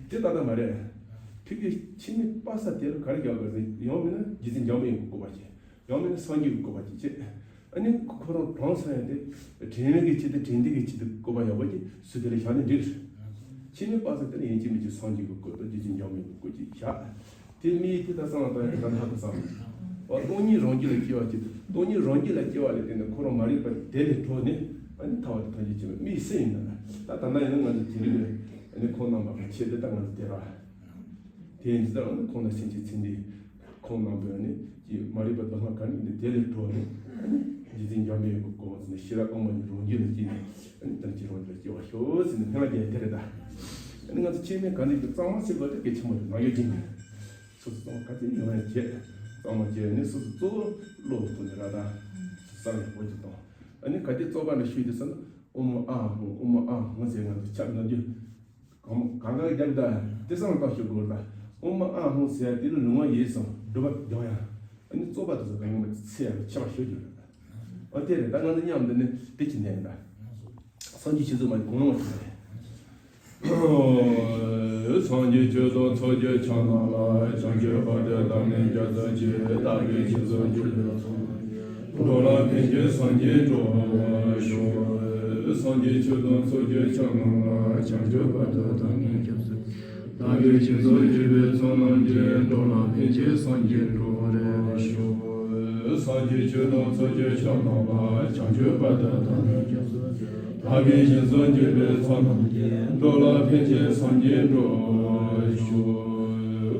དེ་ལྟ་ལྟ་མ་རེད། ཐུག་གི་ཁྱིམ་པ་ས་དེ་ལ་ག་རེ་རྒྱག་དགོས་ཟེར་ཡང་མིན་ན་རྗེ་བཙུན་འཇམ་དཔལ་དབྱངས་ཀྱི་བཀོད་པ་བྱེད། ཡང་མིན་ན་སངས་རྒྱས་ཀྱི་བཀོད་པ་ཅིག་བྱེད། ཨ་ནི་ཁོ་རང་གྲངས་ཚར་ཡང་དེ་དྲན་མེད་ཀྱི་ཆེད་དུ་དྲན་འདི་གི་ཆེད་དུ་བཀོད་པ་ཡག་པོ་ཅིག་སུ་དེ་ལ་བཞག་ནས་འགྲིག་རེད། ཁྱིམ་པ་ས་དེ་ལ་ཡིན་གཅིག་མིན་གཅིག་སངས་རྒྱས་ཀྱི་བཀོད་དང་རྗེ་བཙུན་འཇམ་དཔལ་དབྱངས་ཀྱི་བཀོད་ཅིག་བཞག་དེ་མིའི་དེ་ལྟ་བསམ་བློ་བཏང་ཡང་དེ་ལྟ་ལྷག་ཏུ་བསམ། འོ་སྟོང་ཉིད་རང་རྒྱུད་ལ་སྐྱེ་བ་ཅིག་སྟོང་ཉིད་རང་རྒྱུད་ལ་སྐྱེ་བ་ལས་བརྟེན་ནས་ཁོ་རང་མ་རིག་པ་དེ་ལས་གྲོལ་ནས་ཨ་ནི་ཐར་བ་དང་ཐམས་ཅད་མཁྱེན་པ་མིའི་སེམས་ཡིན་ན། ད་ད་ལྟ་ཡིན་ན་ང་ཚོ་དེ་རིང་ནས་ཨ་ནི་ཁོང་རྣམ་པ་གི་ཆེད་དུ་ད་ང་ཚོ་དེ་ར། དེ་ཡིན་ཙང་ཨ་ནི་ཁོང་ལ་སེམས་ཀྱི་ཚེ་འདི་ཁོང་རྣམ་པས་ནི་ཀྱི་མ་རིག་པ་སྡུག་བསྔལ་ག་ནི་ནི་དེ་ལས་གྲོལ་ནས་ཨ་ནི་རྗེ་བཙུན་འཇམ་དཔལ་གྱི་གོ་འཕང་ནས་ཤེས་རབ་སྟོང་པ་ཉིད་རང་རྒྱུད་ལ་སྐྱེས་ནས། ཨ་ནི་ཐམས་ཅད་རང་རྒྱུད་ལ་སྐྱེ་བར་ཤོག་ཟེར་ནས་སྨོན་ལམ་རྒྱག་དེ་རེད་ད། ཨ་ནི་ང་ཚོ་ཆེད་མེད་ག་ནས་ཀྱི་གཙང་མ་ཞིག་དགོས་དེ་གལ་ཆེན་པོ་རེད། ནང་ཡོད་ཀྱི་མེད། སོ་སོ་གཙང་མ་ག་ཚོད་ཡོང་ཡང་བྱེད། གཙང་མ་བྱས་ནས་སོ་སོ་གཙོ་བོ་བློ་ཐོག་ནས་ར་ད། བསམ་ཡག་པོ་ཅིག་གཏོང་། ཨ་ནི་ག་དེ་གཙོ་བོ་ནས་ཞུས་དུས་ཙམ་ན་ཨོཾ་ཨཱཿཧཱུྃ་ཨོཾ་ཨཱཿཧཱུྃ་ཟེར་ང་ཚོ་ཆབ་ནང་རྒྱུ། གང་གང་ག་རྒྱབ་ད་དེ་བསམ་བཏང་ཞུ་དགོས་ད། ཨོཾ་ཨཱཿཧཱུྃ་ཟེར་དེ་ལ་ལུང་བ་ཡིན་སོང་སྒྲུབ་པ་སྦྱོང་ཡ། ཨ་ནི་རྩོད་པ་དེ་ཚོ་གང་ག་མ་ཚེ་ཡ་ཆེ་བ་ཞུ་རྒྱུ་རེད། ཨ་དེ་རེད་ད། ང་ཚོ་མཉམ་དུ་ནི་དེ་ཅི་ནས་ད། སངས་རྒྱས་ཆོས་ཚོགས་མ་གོང་ལོང་བ་ཞིག་རེད། སངས་རྒྱས་ཆོས་དང་ཚོགས་ཀྱི་ཆ་རྣམས་ལ། བྱང་ཆུབ་བར་དུ་བདག་ནི་སྐྱབས་སུ་མཆི། བདག་གིས་སྦྱིན་སོགས་བགྱིས་པའི་ཚོགས་རྣམས་ཀྱིས། འགྲོ་ལ་ཕན་ཕྱིར་སངས་རྒྱས་འགྲུབ་པར་ཤོག། སངས་རྒྱས་ཆོས་དང་ཚོགས་ཀྱི་ཆ་རྣམས་ལ། བྱང་ཆུབ་བར་དུ་བདག་ནི་སྐྱབས་སུ། བདག་གིས་སྦྱིན་སོགས་བགྱིས་པའི་ཚོགས་རྣམས་ཀྱིས། འགྲོ་ལ་ཕན་ཕྱིར་སངས་རྒྱས་འགྲུབ་པར་ཤོག། སངས་རྒྱས་ཆོས་དང་ཚོགས་ཀྱི་ཆ་རྣམས་ལ། བྱང་ཆུབ་བར་དུ་བདག་ནི་སྐྱབས་སུ། བདག་གིས་སྦྱིན་སོགས་བགྱིས་པའི་ཚོགས་རྣམས་ཀྱིས། འགྲོ་ལ་ཕན་ཕྱིར་སངས་རྒྱས་འགྲུབ་པར་ཤོག།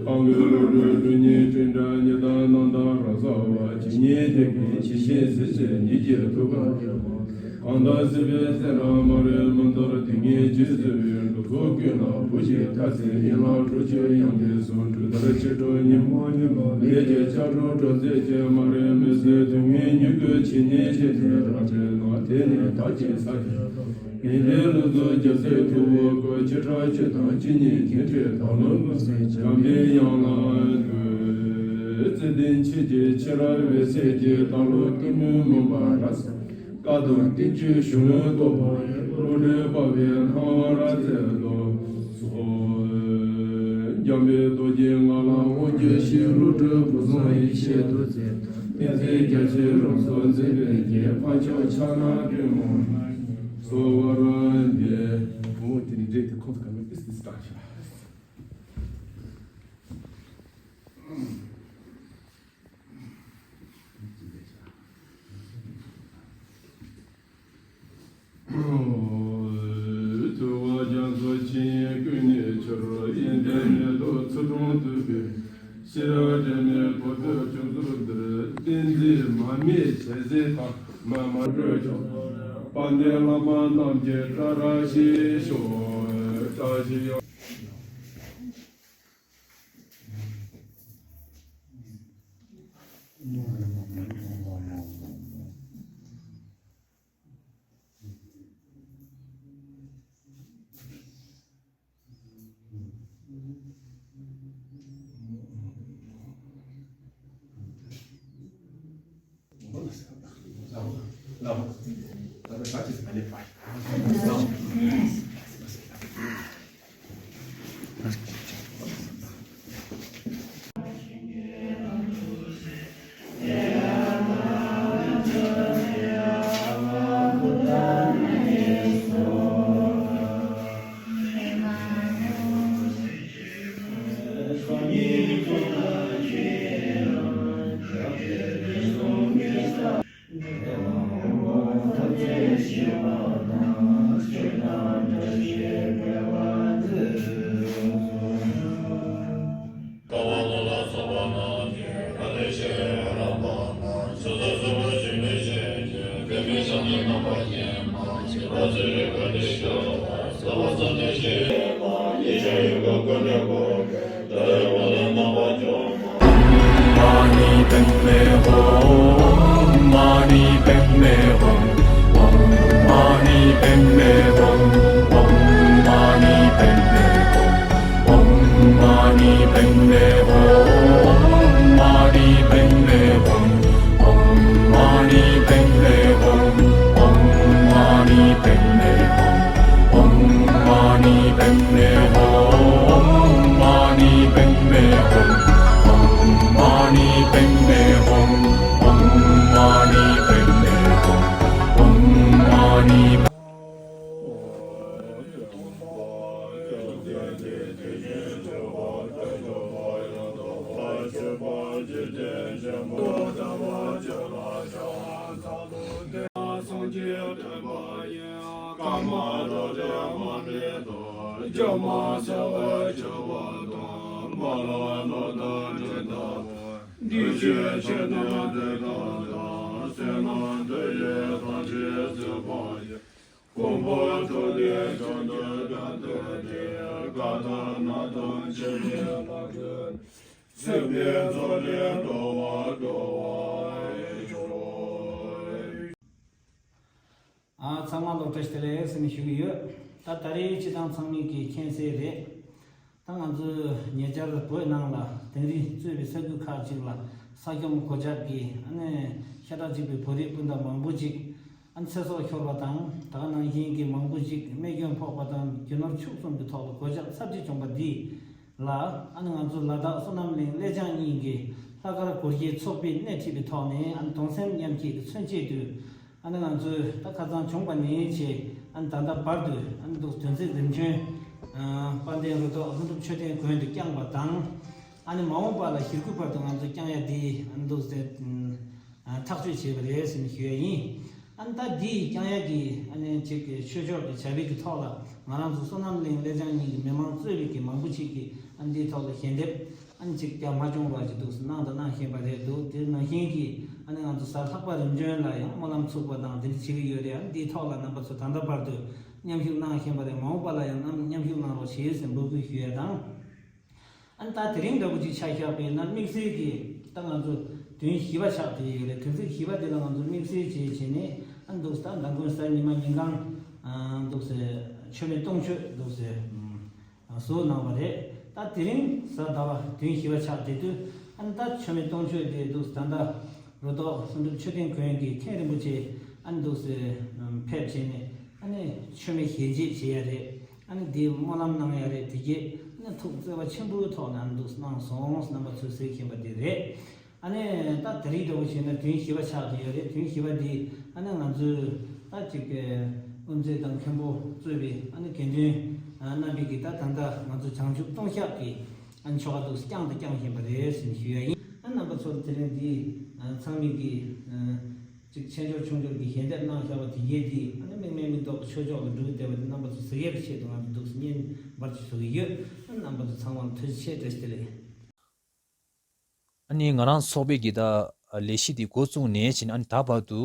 དབང་གི་བློ་གྲོས་སྒྲུབ་གཉིས་སྤྲིན་བྲལ་ཉི་ཟླ་རྣམ་དག་རབ་གསལ་བ། ཇི་སྙེད་དད་ཀྱི་ཇི་བཞིན་གཟིགས་ཚེ་ཉིད་ཀྱི་ཐུགས་ཀར་འགྱུར་བ། གང་དག་གཟིགས་པའི་ཚེ་རབ་མ་རིག་མུན་འཐུམས་དེ་སྙེད་ཅིག་བཟོད་པའི་གྲོགས་ཚོགས་ཀུན་ལ་བུ་ཞིག་ཐར་ཚེ་ཡན་ལག་དྲུག་ཅུ་ཡང་དག་སོང་། གྲོལ་མཐར་ཕྱིན་དྲུག་ཉིན་མོ་ཉིད་ལ་ལས་ཀྱི་ཆག་གྲུམ་སྒྲོལ་མཛད་ཅིང་། མ་རིག་མུན་སེལ་དུས་ངན་སྙིང་ཁུའི་ཆོས་ཉིད་ཤེས་ཚེ་རབ་འབྲིང་ནོན། དེ་ནས་བདག་གཅིག་ཚར་གཅིག་ཉན་ཐོས་ལུགས་སུ་རྒྱལ་སྲས་ཐུ་བོ་བཀོད། ཆོས་གྲགས་ཆོས་དང་ཆོས་ཉིད་མཁྱེན་བརྩེ་བདག་བློ་ངོ་མཚར་འཇམ་པའི་དབྱངས་ལ་འདུད། བརྩེ་ལྡན་ཁྱེད་ཀྱི་ཤེས་རབ་འོད་ཟེར་གྱིས། བདག་བློ་གཏི་མུག་མུན་པ་རབ་བསལ། བཀའ་དང་བསྟན་བཅོས་གཞུང་ལུགས་རྟོགས་པ་ཡི། བློ་གྲོས་སྤར་བའི་སྣང་བ་རབ་སྩལ་དུ་གསོལ། འཇམ་དཔལ་རྡོ་རྗེ་ང་ལ་དབང་བསྒྱུར་ཞིང་། བློ་གྲོས་ཕུན་སུམ་ཡེ་ཤེས་རྡོ་རྗེ། ཏིང་འཛིན་རྒྱ་མཚོའི་རང་གཟུགས་འཛིན་པའི་རྒྱན། འཕགས་མཆོག་ཕྱག་ན་པདྨོ་གསོལ་བར་འདེབས། བུ་མོ་དེ་ནི་འདྲེ་དེ་ཁོང་ཚོ་ག་མེད་ཏིས་ཏིས་བཏང་ཤག་ཐུབ་པ་རྒྱ་མཚོ་ཆེན་ཡོད་ཀུན་གནས་ཕྱིར། ཡོན་ཏན་མེ་ཏོག་ཚུལ་ཁྲིམས་བཏུད་པའི། ཤེས་རབ་དྲི་མེད་ཕོ་ཚོད་བྱུང་ཚུལ་འདིར། བསྟན་འཛིན་མ་སྨད་ཞལ་གཟིགས་དང་མ་མ་སྤྲོས་ཀྱང་། དཔལ་ལྡན་བླ་མ་རྣམས་ཀྱི་བཀྲ་ར་ཤིས་ཤོག། བཀྲ་ཤིས་ཡང་། Mani padme hum, mani padme hum, hum mani padme hum, hum mani padme hum, hum mani padme hum, hum mani padme hum, hum mani padme hum, hum mani padme hum. Om mani padme hum, om mani padme hum, om mani padme hum, om mani padme hum, om mani ཨ། ཚང་མ་ལ་བཀྲ་ཤིས་བདེ་ལེགས་ཟེར་ནས་ཞུ་གི་ཡོད། ད་ད་རེས་སྤྱི་བཏང་ཚང་མས་ཀྱིས་མཁྱེན་གསལ་རེད། ད་ང་ཚོས་ཉེ་ཆར་བོད་ནང་ལ་དིང་རི་གཙོས་པའི་ས་ཁུལ་ཁག་ཅིག་ལ་ས་སྐྱོང་སྒོ་རྒྱག་གིས་ཨ་ནི་ཤ་ཁྲག་གཅིག་པའི་བོད་རིགས་སྤུན་ཟླ་མང་པོ་ཅིག་ཨ་ནི་ཚེ་སྲོག་ཤོར་བ་དང་། ད་ག་ནང་བཞིན་གྱི་མང་པོ་ཅིག་རྨས་སྐྱོན་ཕོག་པ་དང་། རྒྱུ་ནོར་འཕྱུགས་གསུམ་གྱི་ཐོག་ལ་སྒོ་རྒྱག་ཚབས་ཆེ་བྱུང་བ་འདི་ལ། ཨ་ནི་ང་ཚོ་ལ་དྭགས་བསོད་ནམས་གླིང་ཀླད་བྱང་གཉིས་ཀྱི་ལྷག་དཀར་སྒོར་གྱི་ཚོགས་པས་སྣེ་ཁྲིད་པའི་ཐོག་ནས། ཨ་ནི་གདུང་སེམས་མཉམ་སྐྱེད་ཀྱི་མཚོན་བྱེད་དུ། ཨ་ནི་ང་ཚོས་ད་ཁ་སང་བྱུང་བ་ནས་བྱས། ཨ་ནི་ད་ལྟ་བར་དུ། ཨ་ནི་འདུག་དོན་ཚིག་རིམ་བྱོན། ཨ། དཔལ་ལྡན་རུ་ཐོག་ལྷུན་གྲུབ་མཆོད་རྟེན་དགོན་དུ་བསྐྱངས་པ་དང་། ཨ་ནི་མ་འོངས་པ་ལ་ཞེ་དགུའི་བར་དུ་ང་ཚོས་བསྐྱང་ཡ་འདི། ཨ་ནི་འདུག་ཟེར། ཨ། ཐག་གཅོད་བྱས་པ་རེད་ཟེར་ནས་ཞུ་ཡ་ཡིན། ཨ་ནི་ད་འདི་བསྐྱང་ཡ་གི། ཨ་ནི་ཅིག་གི་ཆོས་ཕྱོགས་ཀྱི་བྱ་བའི་གི་ཐོག་ལ། ང་རང་ཚོ་བསོད་ནམས་གླིང་ཀླད་བྱང་གཉིས་ཀྱི་མི་མང་གཙོས་པའི་གི་མང་པོ་ཅིག་གིས། ཨ་ནི་འདིའི་ཐོག་ལ་ཞལ་འདེབས། ཨ་ནི་ཅིག་རྒྱག་མ་བྱུང་བ་ཅིག་འདུག་སེ་གནང་དང་གནང་བཞིན་པ་རེད་འདུག་དེ་ནང་བཞིན་གྱི། ཨ་ནི་ང་ཚོ་གཟའ་ལྷག་པ་རིམ་བྱོན་ལ་ཡང་སྨོན་ལམ་ཚུགས་པ་དང་དེ་འདྲ་བྱེད་ཀྱི་ཡོད་རེད། ཨ་ནི་འདིའི་ཐོག་ལ་རྣམ་པ་ཚོ་ད་ལྟ་བར་དུ་མཉམ་ཞུགས་གནང་བཞིན་པ་རེད། མ་འོངས་པ་ལ་ཡང་རྣམ་མཉམ་ཞུགས་གནང་རོགས་བྱེད་ཟེར་འབོད་སྐུལ་ཞུ་ཡ་དང་། ཨ་ནི་ད་དེ་རིང་འདྲ་པོ་ཅིག་ཆ་བཞག་པ་ཡིན་ན། དམིགས་བསལ་གྱི་ད་ང་ཚོ་དོན་བཞི་པ་ཆགས་བསྡད་ཡོད་རེད། དོན་ཚན་བཞི་པ་དེ་ལ་ང་ཚོ་དམིགས་བསལ་བྱས་བྱས་ནས། ཨ་ནི་འདུག་སེ་ད་མདང་དགོང་གཟའ་ཉི་མ་ཉིན་གང་། ཨ། འདུག་སེ་མཆོད་མེ་སྟོང་མཆོད་འདུག་སེ། ཨ། བཟོ་གནང་བ་རེད། ད་དེ་རིང་གཟའ་ཟླ་བ་དོན་བཞི་པ་ཆགས་བསྡད་དུས། ཨ་ནི་ད་མཆོད་མེ་སྟོང་མཆོད་དེ་འདུག་སེ་ད་ལྟ་རུ་ཐོག་ལྷུན་གྲུབ་མཆོད་རྟེན་དགོན་གྱི་མཁན་རིན་པོ་ཆེ། ཨ་ནི་འདུག་སེ་ཕེབས་བྱས་ནས། ཨ་ནི་མཆོད་མེ་ཞལ་འབྱེད་བྱེད་ཡ་རེད། ཨ་ནི་འདི་སྨོན་ལམ་གནང་ཡ་རེད། དེ་རྗེས་ཨ་ནི་ཐུགས་བརྩེ་བ་ཆེན་པོའི་ཐོག་ནས། ཨ་ནི་འདུག་སེ་གནང་སོང་ཟེར་རྣམ་པ་ཚོས་གཟིགས་བཞིན་པ་འདི་རེད། ཨ་ནི་ད་དེ་རིང་འདྲ་པོ་བྱས་ན་དོན་བཞི་པ་ཆགས་བསྡད་ཡོད་རེད། དོན་བཞི་པ་འདི་ཨ་ནི་ང་ཚོའི་ད་ཅིག་གི་དབུ་མཛད་དང་མཁན་པོ་གཙོས་པའི། ཨ་ནི་དགེ་འདུན་རྣམ་པས་ཀྱིས་ད་ད་ལྟ་ང་ཚོ་བྱང་ཆུབ་ལྟུང་བཤགས་ཀྱི། ཨ་ནི་ཆོ་ག་འདུག་སེ་བསྐྱངས་དང་བསྐྱང་བཞིན་པ་རེད་ཟེར་ནས་ཞུ་ཡ་ཡིན། ཨ་ནི་རྣམ་པ་ཚོར་དེ་རིང་འདི། ཨ། ཚང་མས་ཀྱིས། ཨ། ཅིག་ཆེ་འབྱོར་ཆུང་འབྱོར་གྱི་ཞལ་འདེབས་གནང་བཞག་པ་དེ་གས་དེ། ཨ་ནི་དམིགས་མེད་མིག་ཏོག་གི་ཆོས་ཕྱོགས་ལ་འགྲོ་གི་བསྡད་པ་དེ་རྣམ་པ་ཚོ་གཟིགས་ཡས་ཀྱི་ཆེད་དུ་ང་ཚོ་འདུག་སེ་བརྙན་འབར་ཅིག་བཟོ་གི་ཡོད། ཨ་ནི་རྣམ་པ་ཚོ་ཚང་མ་ལ་ཐུགས་རྗེ་ཆེ། བཀྲ་ཤིས་བདེ་ལེགས། ཨ་ནི་ང་རང་ཚོགས་པའི་གི་ད་ལས་གཞི་དེ་འགོ་བཙུགས་ནས་བྱས་ནས། ཨ་ནི་ད་བར་དུ།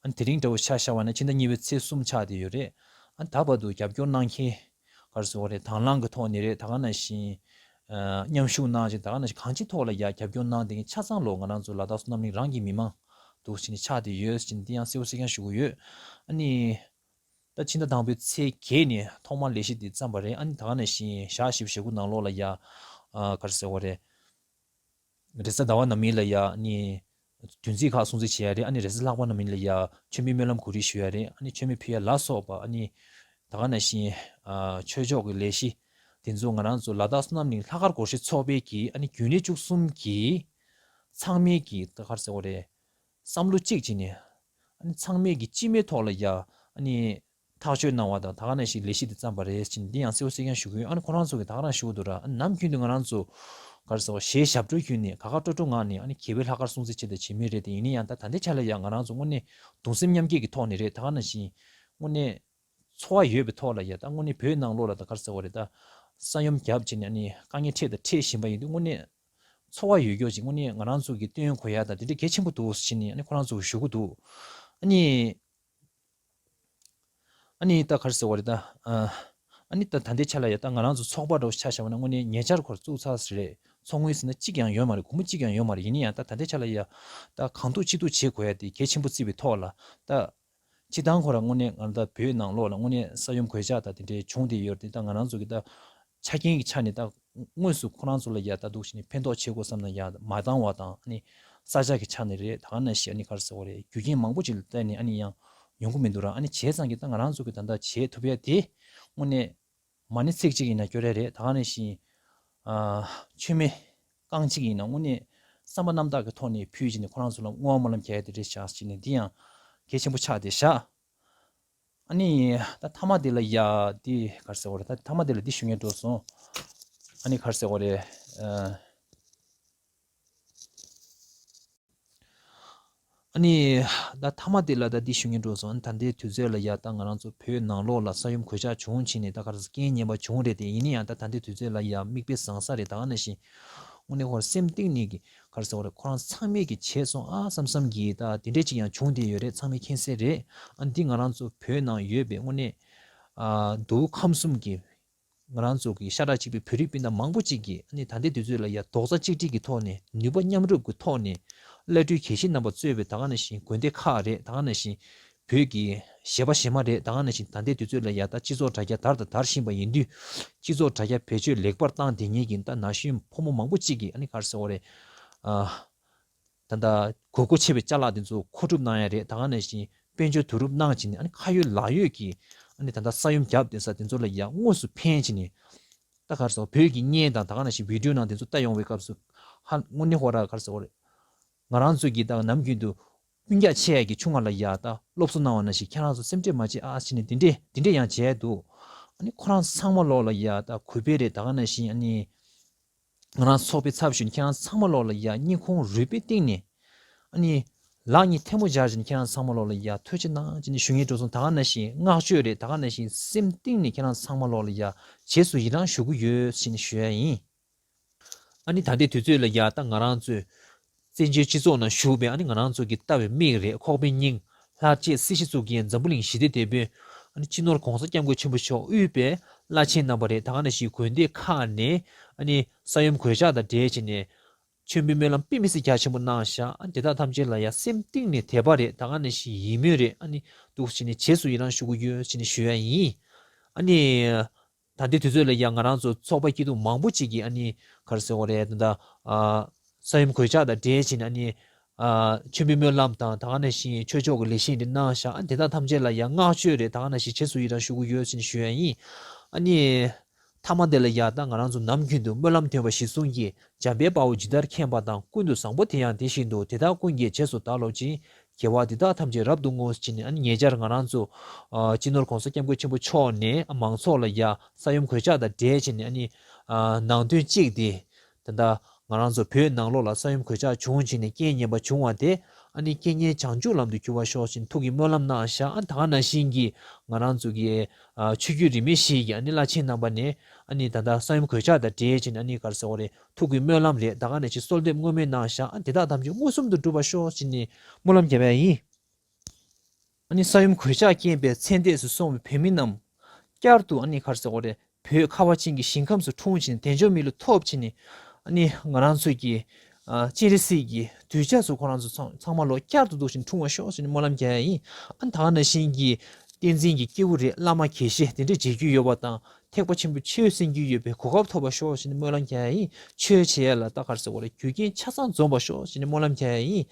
ཨ་ནི་དེ་རིང་འདྲ་པོ་ཆ་བཞག་པ་ན་ཕྱི་ཟླ་གཉིས་པའི་ཚེས་གསུམ་ཆགས་བསྡད་ཡོད་རེད། ཨ་ནི་ད་བར་དུ་རྒྱབ་སྐྱོར་གནང་མཁན། ག་རེ་ཟེར་དགོས་རེད། དང་བླངས་ཀྱི་ཐོག་ནས་རེད། ད་ག་ནང་བཞིན། ཨ། མཉམ་ཞུགས་གནང་བྱས། ད་ག་ནང་བཞིན་གང་ཅིའི་ཐོག་ལ་ཡ་རྒྱབ་སྐྱོར་གནང་བསྡད་མཁན་ཆ་ཚང་ལོ། ང་རང་ཚོ་ལ་དྭགས་བསོད་ནམས་གླིང་རང་གི་མི་མང་འདུག་སེ་བྱས་ནས་ཆགས་བསྡད་ཡོད་ཟེར་ནས་འདི་ཡང་གསལ་པོ་གསལ་རྐྱང་ཞུ་གི་ཡོད། ཨ་ནི་ད་ཕྱི་ཟླ་དང་པོའི་ཚེས་བརྒྱད་ནས་ཐོག་མར་ལས་གཞི་འདི་བརྩམས་པ་རེད། ཨ་ནི་ད་ག་ནང་བཞིན་ཞག་བཞི་བཅུ་ཞེ་དགུ་ནང་ལོགས་ལ་ཡ། ཨ། ག་རེ་ཟེར་དགོས་རེད། རེས་གཟའ་ཟླ་བ་ནམ་ཡིན་ལ་ཡ། ཨ་ནི། བདུན་ཚིགས་ཁག་སྲུང་བརྩི་བྱེད་ཡ་རེད། ཨ་ནི་རེས་གཟའ་ལྷག་པ་རྣམས་ཡིན་ལ་ཡ་མཆོད་མེ་སྨོན་ལམ་གོ་སྒྲིག་ཞུ་ཡ་རེད། ཨ་ནི་མཆོད་མེ་ཕུལ་ཡ་ལ་སོགས་པ། ཨ་ནི་ད་ག་ནང་བཞིན་ཨ་ཆོས་ཕྱོགས་ཀྱི་ལས་གཞི་དེ་ཚོ་ང་རང་ཚོ་ལ་དྭགས་བསོད་ནམས་གླིང་ལྷག་དཀར་སྒོར་གཞས་ཚོགས་པའི་གི་ཨ་ནི་རྒྱུན་ལས་བཅུ་གསུམ་གི་ཚང་མའི་གི་ད་ག་རེ་ཟེར་དགོས་རེད། བསམ་བློ་གཅིག་བྱས་ནས། ཨ་ནི་ཚང་མས་ཀྱི་སྤྱི་མོས་ཐོག་ལ་ཡ། ཨ་ནི་ཐག་གཅོད་གནང་བ་དང་། ད་ག་ནང་བཞིན་ལས་གཞི་འདི་བརྩམས་པ་རེད་ཅེས་འདི་ཡང་གསལ་པོ་གསལ་རྐྱང་ཞུ་གི་ཡོད། ཨ་ནི་ཁོ་རང་ཚོ་གིས་ད་ག་རང་ཞུ་གི་འདུག་ར། ཨ་ནི་ནམ་རྒྱུན་དུ་ང་རང་ཚོ་ག་རེ་ཟེར་བ། གཞས་ཞབས་བྲོ་བརྒྱུད་ནས་དགའ་དགའ་སྤྲོ་སྤྲོ་ངང་ནས། ཨ་ནི་དགེ་བའི་ལྷག་དཀར་སྲུང་བརྩི་ཆེད་དུ་བྱེད་མུས་རེད་དེ། ཡིན་ན་ཡང་ད་ད་ལྟའི་ཆ་ལ་ཡ་ང་རང་ཚོ་དངོས་གནས་གདུང་སེམས་མཉམ་སྐྱེད་ཀྱི་ཐོག་ནས་རེད། ད་ག་ནང་བཞིན་དངོས་གནས་ཚོར་བ་ཡོད་པའི་ཐོག་ལ་ཡ། ད་དངོས་གནས་བོད་ནང་ལོགས་ལ་ད་ག་རེ་ཟེར་བ་རེད། ད་ས་ཡོམ་བརྒྱབ་བྱས་ནས། ཨ་ནི་དཀའ་ངལ་འཕྲད་དང་འཕྲད་བཞིན་པ་ཡིན་དུས། དངོས་གནས་ཚོར་བ་ཡོད་རྒྱུ་ཅིག་དངོས་གནས་ང་རང་ཚོ་གིས་བཏོན་དགོས་ཡ་ད་དེ་འདྲ་གལ་ཆེན་པོ་འདུག་ཟེར་ནས་ཨ་ནི་ཁོ་རང་ཚོ་གིས་ཞུ་གི་འདུག། ཨ་ནི། ཨ་ནི་ད་ག་རེ་ཟེར་བ་རེད་ད། ཨ་ཨ་ནི་ད་ད་ལྟའི་ཆ་ལ་ཡ་ད་ང་རང་ཚོ་ཚོགས་པ་འདྲ་བོ་ཆ་བཞག་པ་ན་དངོས་གནས་ཉེ་ཆར་ཁོར་བཙུགས་ཚར་ཟིན་རེད། ཚོགས་དངུལ་ཟེར་ན་གཅིག་ཀྱང་ཡོད་མ་རེད། སྒོར་མོ་གཅིག་ཀྱང་ཡོད་མ་རེད། ཡིན་ན་ཡང་ད་ད་ལྟའི་ཆ་ལ་ཡ་ད་གང་ཐུབ་ཅི་ཐུབ་བྱེད་དགོས་ཡ་དེ་གལ་ཆེན་པོ་བརྩིས་པའི་ཐོག་ལ། ད་སྤྱིར་བཏང་ཁོ་རང་དངོས་གནས་ང་ད་བོད་ནང་ལོགས་ལ་དངོས་གནས་ས་ཡོམ་གོད་ཆག་ད་དེ་འདྲའི་བྱུང་བསྡད་ཡོད་རེད་དེ། ད་ང་རང་ཚོ་གི་ད་ཆ་རྐྱེན་གྱི་ཆ་ནས་ད་དངོས་སུ་ཁོ་རང་ཚོ་ལ་ཡ་ད་འདུག་བྱས་ནས་ཕན་ཐོགས་བྱེད་དགོས་བསམ་ན་ཡ་མ་འདང་བ་དང་། ཨ་ནི་ས་ཆ་གི་ཆ་ནས་རེད། ད་ག་ནང་བཞིན་ཨ་ནི་ག་རེ་ཟེར་བ་རེད། རྒྱུ་རྐྱེན་མང་པོ་ཅིག་ལ་བརྟེན་ནས་ཨ་ནི་ཡང་ཡོང་གི་མི་འདུག་ར། ཨ་ནི་བྱས་ཙང་གི་ད་ང་རང་ཚོ་གི་ད་ལྟ་བྱེད་ཐུབ་ཡ་དེ་དངོས་གནས་མ་ཎི་ཚིག་གཅིག་ཡིན་ན་སྐྱོར་ཡ་རེད། ད་ག་ནང་བཞིན་ཨ་མཆོད་མེ་རྐང་གཅིག་ཡིན་ན་དངོས་གནས་བསམ་པ་རྣམ་དག་གི་ཐོག་ནས་ཕུལ་བྱས་ནས་ཁོ་རང་ཚོ་ལ་བསྔོ་བ་སྨོན་ལམ་རྒྱག་ཡ་དེ་རེད་བཞག་བྱས་ནས། འདི་ཡང་གལ་ཆེན་པོ་ཆགས་བསྡད་བཞག། ཨ་ནི་ད་མཐའ་མ་དེ་ལ་ཡ་འདི་ག་རེ་ཟེར་བ་རེད། ད་མཐའ་མ་དེ་ལ་འདི་ཞུ་སྙིང་འདོད་སོང་། ཨ་ནི་ག་རེ་ཟེར་བ་རེད། ཨ་ཨ་ནི་ད་མཐའ་མ་དེ་ལ་ད་འདི་ཞུ་སྙིང་འདོད་སོང་། ཨ་ནི་ད་ལྟའི་དུས་ཚོད་ལ་ཡ་ད་ང་རང་ཚོ་བོད་ནང་ལོགས་ལ་ས་ཡོམ་གོད་ཆག་བྱུང་བྱས་ནས་ད་ག་རེ་ཟེར། རྐྱེན་ངན་པ་བྱུང་རེད་དེ། ཡིན་ན་ཡང་ད་ད་ལྟའི་དུས་ཚོད་ལ་ཡ་མིག་དཔེ་བཟང་ས་རེད། ད་ག་ནང་བཞིན་དངོས་གནས་ཁོ་རང་སེམས་གཏིང་ནས་ཀྱི་ག་རེ་ཟེར་བ་རེད། ཁོ་རང་ཚང་མས་ཀྱི་བྱས་སོང་ཨ་བསམ་བསམ་གྱི་ད་དེ་འདྲས་ཅིག་ཡང་བྱུང་བསྡད་ཡོད་རེད། ཚང་མས་མཁྱེན་གསལ་རེད། ཨ་འདི་ང་རང་ཚོ་བོད་ནང་ཡོད་པའི་དངོས་གནས་ཨ་མདོ་དབུས་ཁམས་གསུམ་གྱི་ང་རང་ཚོ་གི་ཤ་ཁྲག་གཅིག་པའི་བོད་རིགས་སྤུན་ཟླ་མང་པོ་ཅིག་གིས་ཨ་ནི་ད་ལྟའི་དུས་ཚོད་ལ་ཡ་རྡོག་རྩ་གཅིག་སྒྲིལ་གྱི་ཐོག་ནས། ནུས་པ་མཉམ་རུབ་ཀྱི་ཐོག་ནས། བླ་སྤྲུལ་དགེ་བཤེས་རྣམ་པ་གཙོས་པའི་ད་ག་ནང་བཞིན་དགོན་སྡེ་ཁག་རེད། ད་ག་ནང་བཞིན་བོད་ཀྱི་གཞས་པ་གཞས་མ་རེད། ད་ག་ནང་བཞིན་ད་ལྟའི་དུས་ཚོད་ལ་ཡ་ད་སྤྱི་ཚོགས་དྲ་རྒྱ་དར་དང་དར་བཞིན་པ་ཡིན་དུས། སྤྱི་ཚོགས་དྲ་རྒྱ་བེད་སྤྱོད་ལེགས་པར་བཏང་བསྡད་མཁན་གྱི་ད་ན་གཞོན་ཕོ་མོ་མང་པོ་ཅིག་གིས་ཨ་ནི་ག་རེ་ཟེར་བ་རེད། ཨ་ད་ལྟ་དགོས་མཁོ་ཆེ་བའི་ཅ་ལག་དེ་ཚོ་མཁོ་སྒྲུབ་གནང་ཡ་རེད། ད་ག་ནང་བཞིན་དཔལ་འབྱོར་བསྡུ་རུབ་གནང་བྱས་ནས། ཨ་ནི་ཁ་ཡོད་ལག་ཡོད་ཀྱིས་ཨ་ནི་ད་ལྟ་ས་ཡོམ་བརྒྱབ་བསྡད་ས་དེ་ཚོ་ལ་ཡ་དངོས་སུ་ཕན་བྱས་ནས། ད་ག་རེ་ཟེར། བོད་ཀྱི་བརྙན་དང་ད་ག་ནང་བཞིན་བི་ཌིའོ་ནང་དེ་ཚོ་ལྟ་ཡོང་བའི་སྐབས་སུ། ཧ་ལས་དངོས་གནས་ཧོ་ར་ག་རེ་ཟེར་བ་རེད། ང་རང་ཚོ་གིས་ད་ནམ་རྒྱུན་དུ་སྤུན་ཀྱག་ཆེ་ཡ་གི་ཆུང་བ་ལ་ཡ་ད་སློབ་གསོ་གནང་བ་ནང་བཞིན། ཁྱེད་རང་ཚོ་སེམས་ཁྲལ་མ་བྱེད་ཨ་ཟེར་ནས་དེ་འདྲས་དེ་འདྲས་ཡང་བྱས་འདུག། ཨ་ནི་ཁོ་རང་ཚང་མ་ལོག་ལ་ཡ་ད་གུས་པས་རེད། ད་ག་ནང་བཞིན་ཨ་ནི་ང་རང་ཚོགས་པའི་ཚབ་ཞུས་ནས་ཁྱེད་རང་ཚང་མ་ལོག་ལ་ཡ་སྙིང་ཁོང་རུས་པའི་གཏིང་ནས། ཨ་ནི་ལག་གཉིས་ཐལ་མོ་སྦྱར་བྱས་ནས་ཁྱེད་རང་ཚང་མ་ལོག་ལ་ཡ་ཐུགས་རྗེ་གནང་བྱས་ནས་ཞུ་སྙིང་འདོད་སོང་། ད་ག་ནང་བཞིན་བསྔགས་བརྗོད་རེད། ད་ག་ནང་བཞིན་སེམས་གཏིང་ནས་ཁྱེད་རང་ཚང་མ་ལོག་ལ་ཡ་རྗེས་སུ་ཡི་རང་ཞུ་གི་ཡོད་ཟེར་ནས་ཞུ་ཡ་ཡིན། ཨ་ནི་ད་ལྟའི་དུས་ཚོད་ལ་ཡ་ད་ང་རང་ཚོས་བཙན་བྱོལ་སྤྱི་ཚོགས་ནང་བཞུགས་པའི་ཨ་ནི་ང་རང་ཚོ་གི་ལྟ་བའི་མིག་རེད། ཁོག་པའི་སྙིང་། ལྷར་བཅས་སྲིད་ཞི་གཙུག་རྒྱན། འཛམ་བུ་གླིང་ཞི་བདེའི་དེད་དཔོན། ཨ་ནི་སྤྱི་ནོར་༸གོང་ས་༸སྐྱབས་མགོན་ཆེན་པོ་མཆོག་དབུས་པའི་བླ་ཆེན་རྣམ་པ་རེད། ད་ག་ནང་བཞིན་དགོན་སྡེ་ཁག་ནས་ཨ་ནི་ས་ཡོམ་གོད་ཆག་དང་འབྲེལ་བྱས་ནས་མཆོད་འབུལ་སྨོན་ལམ་དཔེ་མི་སྲིད་རྒྱ་ཆེན་པོ་གནང་བཞག། ཨ་ནི་དེ་དག་ཐམས་ཅད་ལ་ཡ་སེམས་གཏིང་ནས་དད་པ་རེད། ད་ག་ནང་བཞིན་ཡིད་སྨོན་རེད། ཨ་ནི་འདུག་བྱས་ནས་རྗེས་སུ་ཡི་རང་ཞུ་གི་ཡོད་ཟེར་ནས་ཞུ་ཡ་ཡིན། ཨ་ནི། ད་ལྟའི་དུས་ཚོད་ལ་ཡང་ང་རང་ཚོ་ཚོགས་པ་སྐྱིད་སྡུག་མང་པོ་ཅིག་གིས་ཨ་ནི་ག་རེ་ཟེར་དགོས་རེད། ད་ལྟ་ཨ་ས་ཡོམ་གོད་ཆག་དང་འབྲེལ་བྱས་ནས་ཨ་ནི་ཨ་མཆོད་འབུལ་སྨོན་ལམ་དང་། ད་ག་ནང་བཞིན་ཆོས་ཕྱོགས་ཀྱི་ལས་གཞི་འདི་གནང་བཞག། ཨ་དེ་དག་ཐམས་ཅད་ལ་ཡང་བསྔགས་བརྗོད་རེད། ད་ག་ནང་བཞིན་རྗེས་སུ་ཡི་རང་ཞུ་གི་ཡོད་ཟེར་ནས་ཞུ་ཡ་ཡིན། ཨ་ནི་མཐའ་མ་དེ་ལ་ཡ་ད་ང་རང་ཚོ་ནམ་རྒྱུན་དུ་སྨོན་ལམ་འདོན་པ་གཞིར་བཟུང་གིས། འཇམ་དཔལ་དཔའ་བོས་ཇི་ལྟར་མཁྱེན་པ་དང་། ཀུན་ཏུ་བཟང་པོ་དེ་ཡང་དེ་བཞིན་དུ། དེ་དག་ཀུན་གྱི་རྗེས་སུ་བདག་སློབ་ཅིང་། དགེ་བ་འདི་དག་ཐམས་ཅད་རབ་ཏུ་བསྔོ་ཟེར་ནས། ཨ་ནི་ཉེ་ཆར་ང་རང་ཚོ་ཨ་སྤྱི་ནོར་༸གོང་ས་༸སྐྱབས་མགོན་ཆེན་པོ་མཆོག་ནས་མང་ཚོགས་ལ་ཡ་ས་ཡོམ་གོད་ཆག་དང་འབྲེལ་བྱས་ནས་ཨ་ནི་ཨ་ནང་དོན་གཅིག་དེ། ད་ལྟ་ང་རང་ཚོ་བོད་ནང་ལོགས་ལ་ས་ཡོམ་གོད་ཆག་བྱུང་བྱས་ནས་རྐྱེན་ངན་པ་བྱུང་བ་དེ་ཨ་ནི་རྐྱེན་ངན་བྱང་ཆུབ་ལམ་དུ་འགྱུར་བར་ཤོག་ཅེས་ཐུགས་ཀྱིས་སྨོན་ལམ་གནང་བཞག། ཨ་ད་ག་ནང་བཞིན་གྱི་ང་རང་ཚོ་གི་ཨ་ཆོས་བརྒྱུད་རིས་མེད་བཞི་གི་ཨ་ནི་བླ་ཆེན་རྣམ་པ་ནས་ཨ་ནི་ད་ལྟ་ས་ཡོམ་གོད་ཆག་དང་འབྲེལ་བྱས་ནས་ཨ་ནི་ག་རེ་ཟེར་དགོས་རེད། ཐུགས་ཀྱི་སྨོན་ལམ་རེད། ད་ག་ནང་བཞིན་གསོལ་འདེབས་བསྔོ་སྨོན་གནང་བཞག། ཨ་དེ་དག་ཐམས་ཅད་མངོན་སུམ་དུ་འགྲུབ་པར་ཤོག་ཅེས་ནས་སྨོན་ལམ་རྒྱབ་ཡ་ཡིན། ཨ་ནི་ས་ཡོམ་གོད་ཆག་རྐྱེན་པས་ཚེ་འདས་སུ་སོང་བའི་བོད་མི་རྣམས་བསྐྱར་དུ་ཨ་ནི་ག་རེ་ཟེར་དགོས་རེད། བོད་ཁ་བ་ཅན་གྱི་ཞིང་ཁམས་སུ་འཁྲུངས་ཤིང་དལ་འབྱོར་མི་ལུས་ཐོབ་བྱས་ནས། ཨ་ནི་ང་རང་ཚོ་གི་ཨ་སྤྱན་རས་གཟིགས་ཀྱི་གདུལ་བྱ་ཚོ་ཁོ་རང་ཚོ་ཚང་ཚང་མ་ལོ་བསྐྱར་དུ་འདུག་ཤིང་འཁྲུངས་པར་ཤོག་ཅེས་ནས་སྨོན་ལམ་རྒྱག་ཡ་ཡིན། ཨ་ནི་ད་ག་ནང་བཞིན་གྱི་བསྟན་འཛིན་གྱི་སྐྱེས་བུ་རེད། བླ་མ་དགེ་བཤེས་དེ་འདྲས་མཇལ་རྒྱུ་ཡོད་པ་དང་། ཐེག་པ་ཆེན་པོའི་ཆོས་གསན་རྒྱུ་ཡོད་པའི་གོ་སྐབས་ཐོབ་པར་ཤོག་ཞེས་ནས་སྨོན་ལམ་རྒྱག་ཡ་ཡིན། ཆོས་བྱེད་ཡ་ལ་ད་ག་རེ་ཟེར་དགོས་རེད། རྒྱུ་རྐྱེན་ཆ་ཚང་འཛོམས་པར་ཤོག་ཞེས་ནས་སྨོན་ལམ་རྒྱག་ཡ་ཡིན།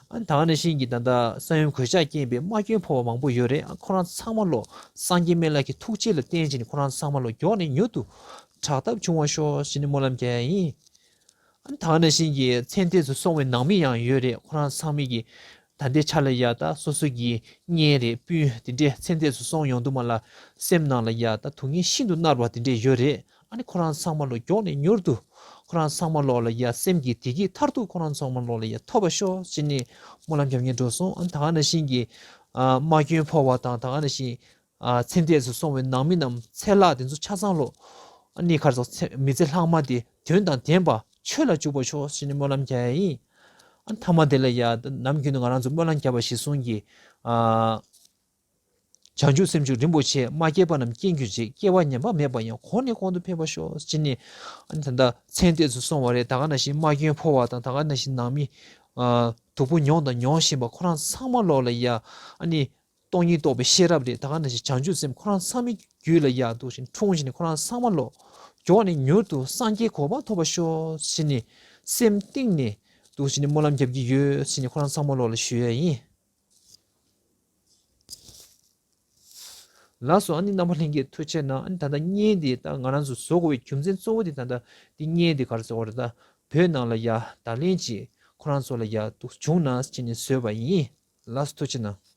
ཨ་ནི་ད་ག་ནང་བཞིན་གྱི་ད་ལྟ་ས་ཡོམ་གོད་ཆག་རྐྱེན་པས་རྨས་སྐྱོན་ཕོག་པ་མང་པོ་ཡོད་རེད། ཨ་ཁོ་རང་ཚང་མ་ལོ་སངས་རྒྱས་སྨན་བླ་གི་ཐུགས་རྗེ་ལ་བརྟེན་བྱས་ནས་ཁོ་རང་ཚང་མ་ལོ་མགྱོགས་ནས་མྱུར་དུ་དྲག་ཐབས་བྱུང་བར་ཤོག་ཞེས་ནས་སྨོན་ལམ་རྒྱག་ཡ་ཡིན། ཨ་ནི་ད་ག་ནང་བཞིན་གྱི་ཚེ་འདས་སུ་སོང་བའི་ནང་མི་ཡང་ཡོད་རེད། ཁོ་རང་ཚང་མས་ཀྱི་ད་ལྟའི་ཆ་ལ་ཡ་ད་སོ་སོ་གི་གཉེན་རེད་སྤུན་དེ་འདྲས་ཚེ་འདས་སུ་སོང་ཡོང་དུས་མ་ལ་སེམས་ནང་ལ་ཡ་ད་སྡུག་བསྔལ་ཤིན་ཏུ་མནར་བ་དེ་འདྲས་ཡོད་རེད། ཨ་ནི་ཁོ་རང་ཚང་མ་ལོ་མགྱོགས་ནས་མྱུར་དུ་ཁོ་རང་ཚང་མ་ལོག་ལ་ཡ་སེམས་ཀྱི་བདེ་སྐྱིད་མཐར་ཐུག་ཁོ་རང་ཚང་མ་ལོག་ལ་ཡ་ཐོབ་པ་ཤོག་ཅེས་ནས་སྨོན་ལམ་རྒྱབ་མཁན་འགྲོ་སོང་། ཨ་ནི་ད་ག་ནང་བཞིན་གྱི་ཨ་རྨས་སྐྱོན་ཕོག་པ་དང་ད་ག་ནང་བཞིན་ཨ་ཚེ་འདས་སུ་སོང་བའི་ནང་མི་རྣམས་ཚེ་ལྷག་དེ་ཚོ་ཆ་ཚང་ལོ། ཨ་ནི་ག་རེ་ཟེར་ཚེ་མི་ཚེ་ལྷག་མ་དེ་དོན་དང་ལྡན་པ་ཆོས་ལ་འཇུག་པར་ཤོག་ཅེས་ནས་སྨོན་ལམ་རྒྱག་ཡ་ཡིན། ཨ་ནི་མཐའ་མ་དེ་ལ་ཡ་ནམ་རྒྱུན་དུ་ང་རང་ཚོ་སྨོན་ལམ་བརྒྱབ་པ་གཞིར་བཟུང་གིས་ཨ་བྱང་ཆུབ་སེམས་མཆོག་རིན་པོ་ཆེ་མ་སྐྱེས་པ་རྣམས་སྐྱེ་གྱུར་ཅིག་སྐྱེ་བ་ཉམས་པ་མེད་པ་ཡང་གོང་ནས་གོང་དུ་འཕེལ་བར་ཤོག་ཅེས་ནས། ཨ་ནི་ད་ལྟ་ཚེ་འདས་སུ་སོང་བ་རེད། ད་ག་ནང་བཞིན་རྨས་སྐྱོན་ཕོག་པ་དང་ད་ག་ནང་བཞིན་ནང་མི་ཨ་སྡུག་པོ་མྱོང་དང་མྱོང་བཞིན་པ་ཁོ་རང་ཚང་མ་ལོག་ལ་ཡ་ཨ་ནི་སྟོང་ཉིད་རྟོགས་པའི་ཤེས་རབ་རེད། ད་ག་ནང་བཞིན་བྱང་ཆུབ་སེམས་ཁོ་རང་ཚང་མའི་རྒྱུད་ལ་ཡ་འདུག་བཞིན་འཁྲུངས་བཞིན་ཁོ་རང་ཚང་མ་ལོ་མགྱོགས་ནས་མྱུར་དུ་སངས་རྒྱས་གོ་འཕང་ཐོབ་པར་ཤོག་ཅེས་ནས་སེམས་གཏིང་ནས་འདུག་བཞིན་སྨོན་ལམ་རྒྱབ་ཀྱི་ཡོད་ཅེས་ནས་ཁོ་རང་ཚང་མ་ལོག་ལ་ཞུ་ཡ་ཡིན། ལགས་སོ། ཨ་ནི་རྣམ་པ་ལྷན་རྒྱས་ཐུགས་རྗེ་གནང་། ཨ་ནི་ད་ལྟ་བརྙན་འདི་ད་ང་རང་ཚོ་བཟོ་དགོས་པའི་རྒྱུ་མཚན་གཙོ་བོ་དེ་ད་ལྟ་འདི་བརྙན་འདི་ག་རེ་ཟེར་བ་རེད། ད་བོད་ནང་ལ་ཡ་བརྡ་ལན་ཅིག་ཁོ་རང་ཚོ་ལ་ཡ་འདུག་བྱུང་ན་ཅེས་ནས་བཟོས་པ་ཡིན། ལགས་སོ། ཐུགས་རྗེ་གནང་།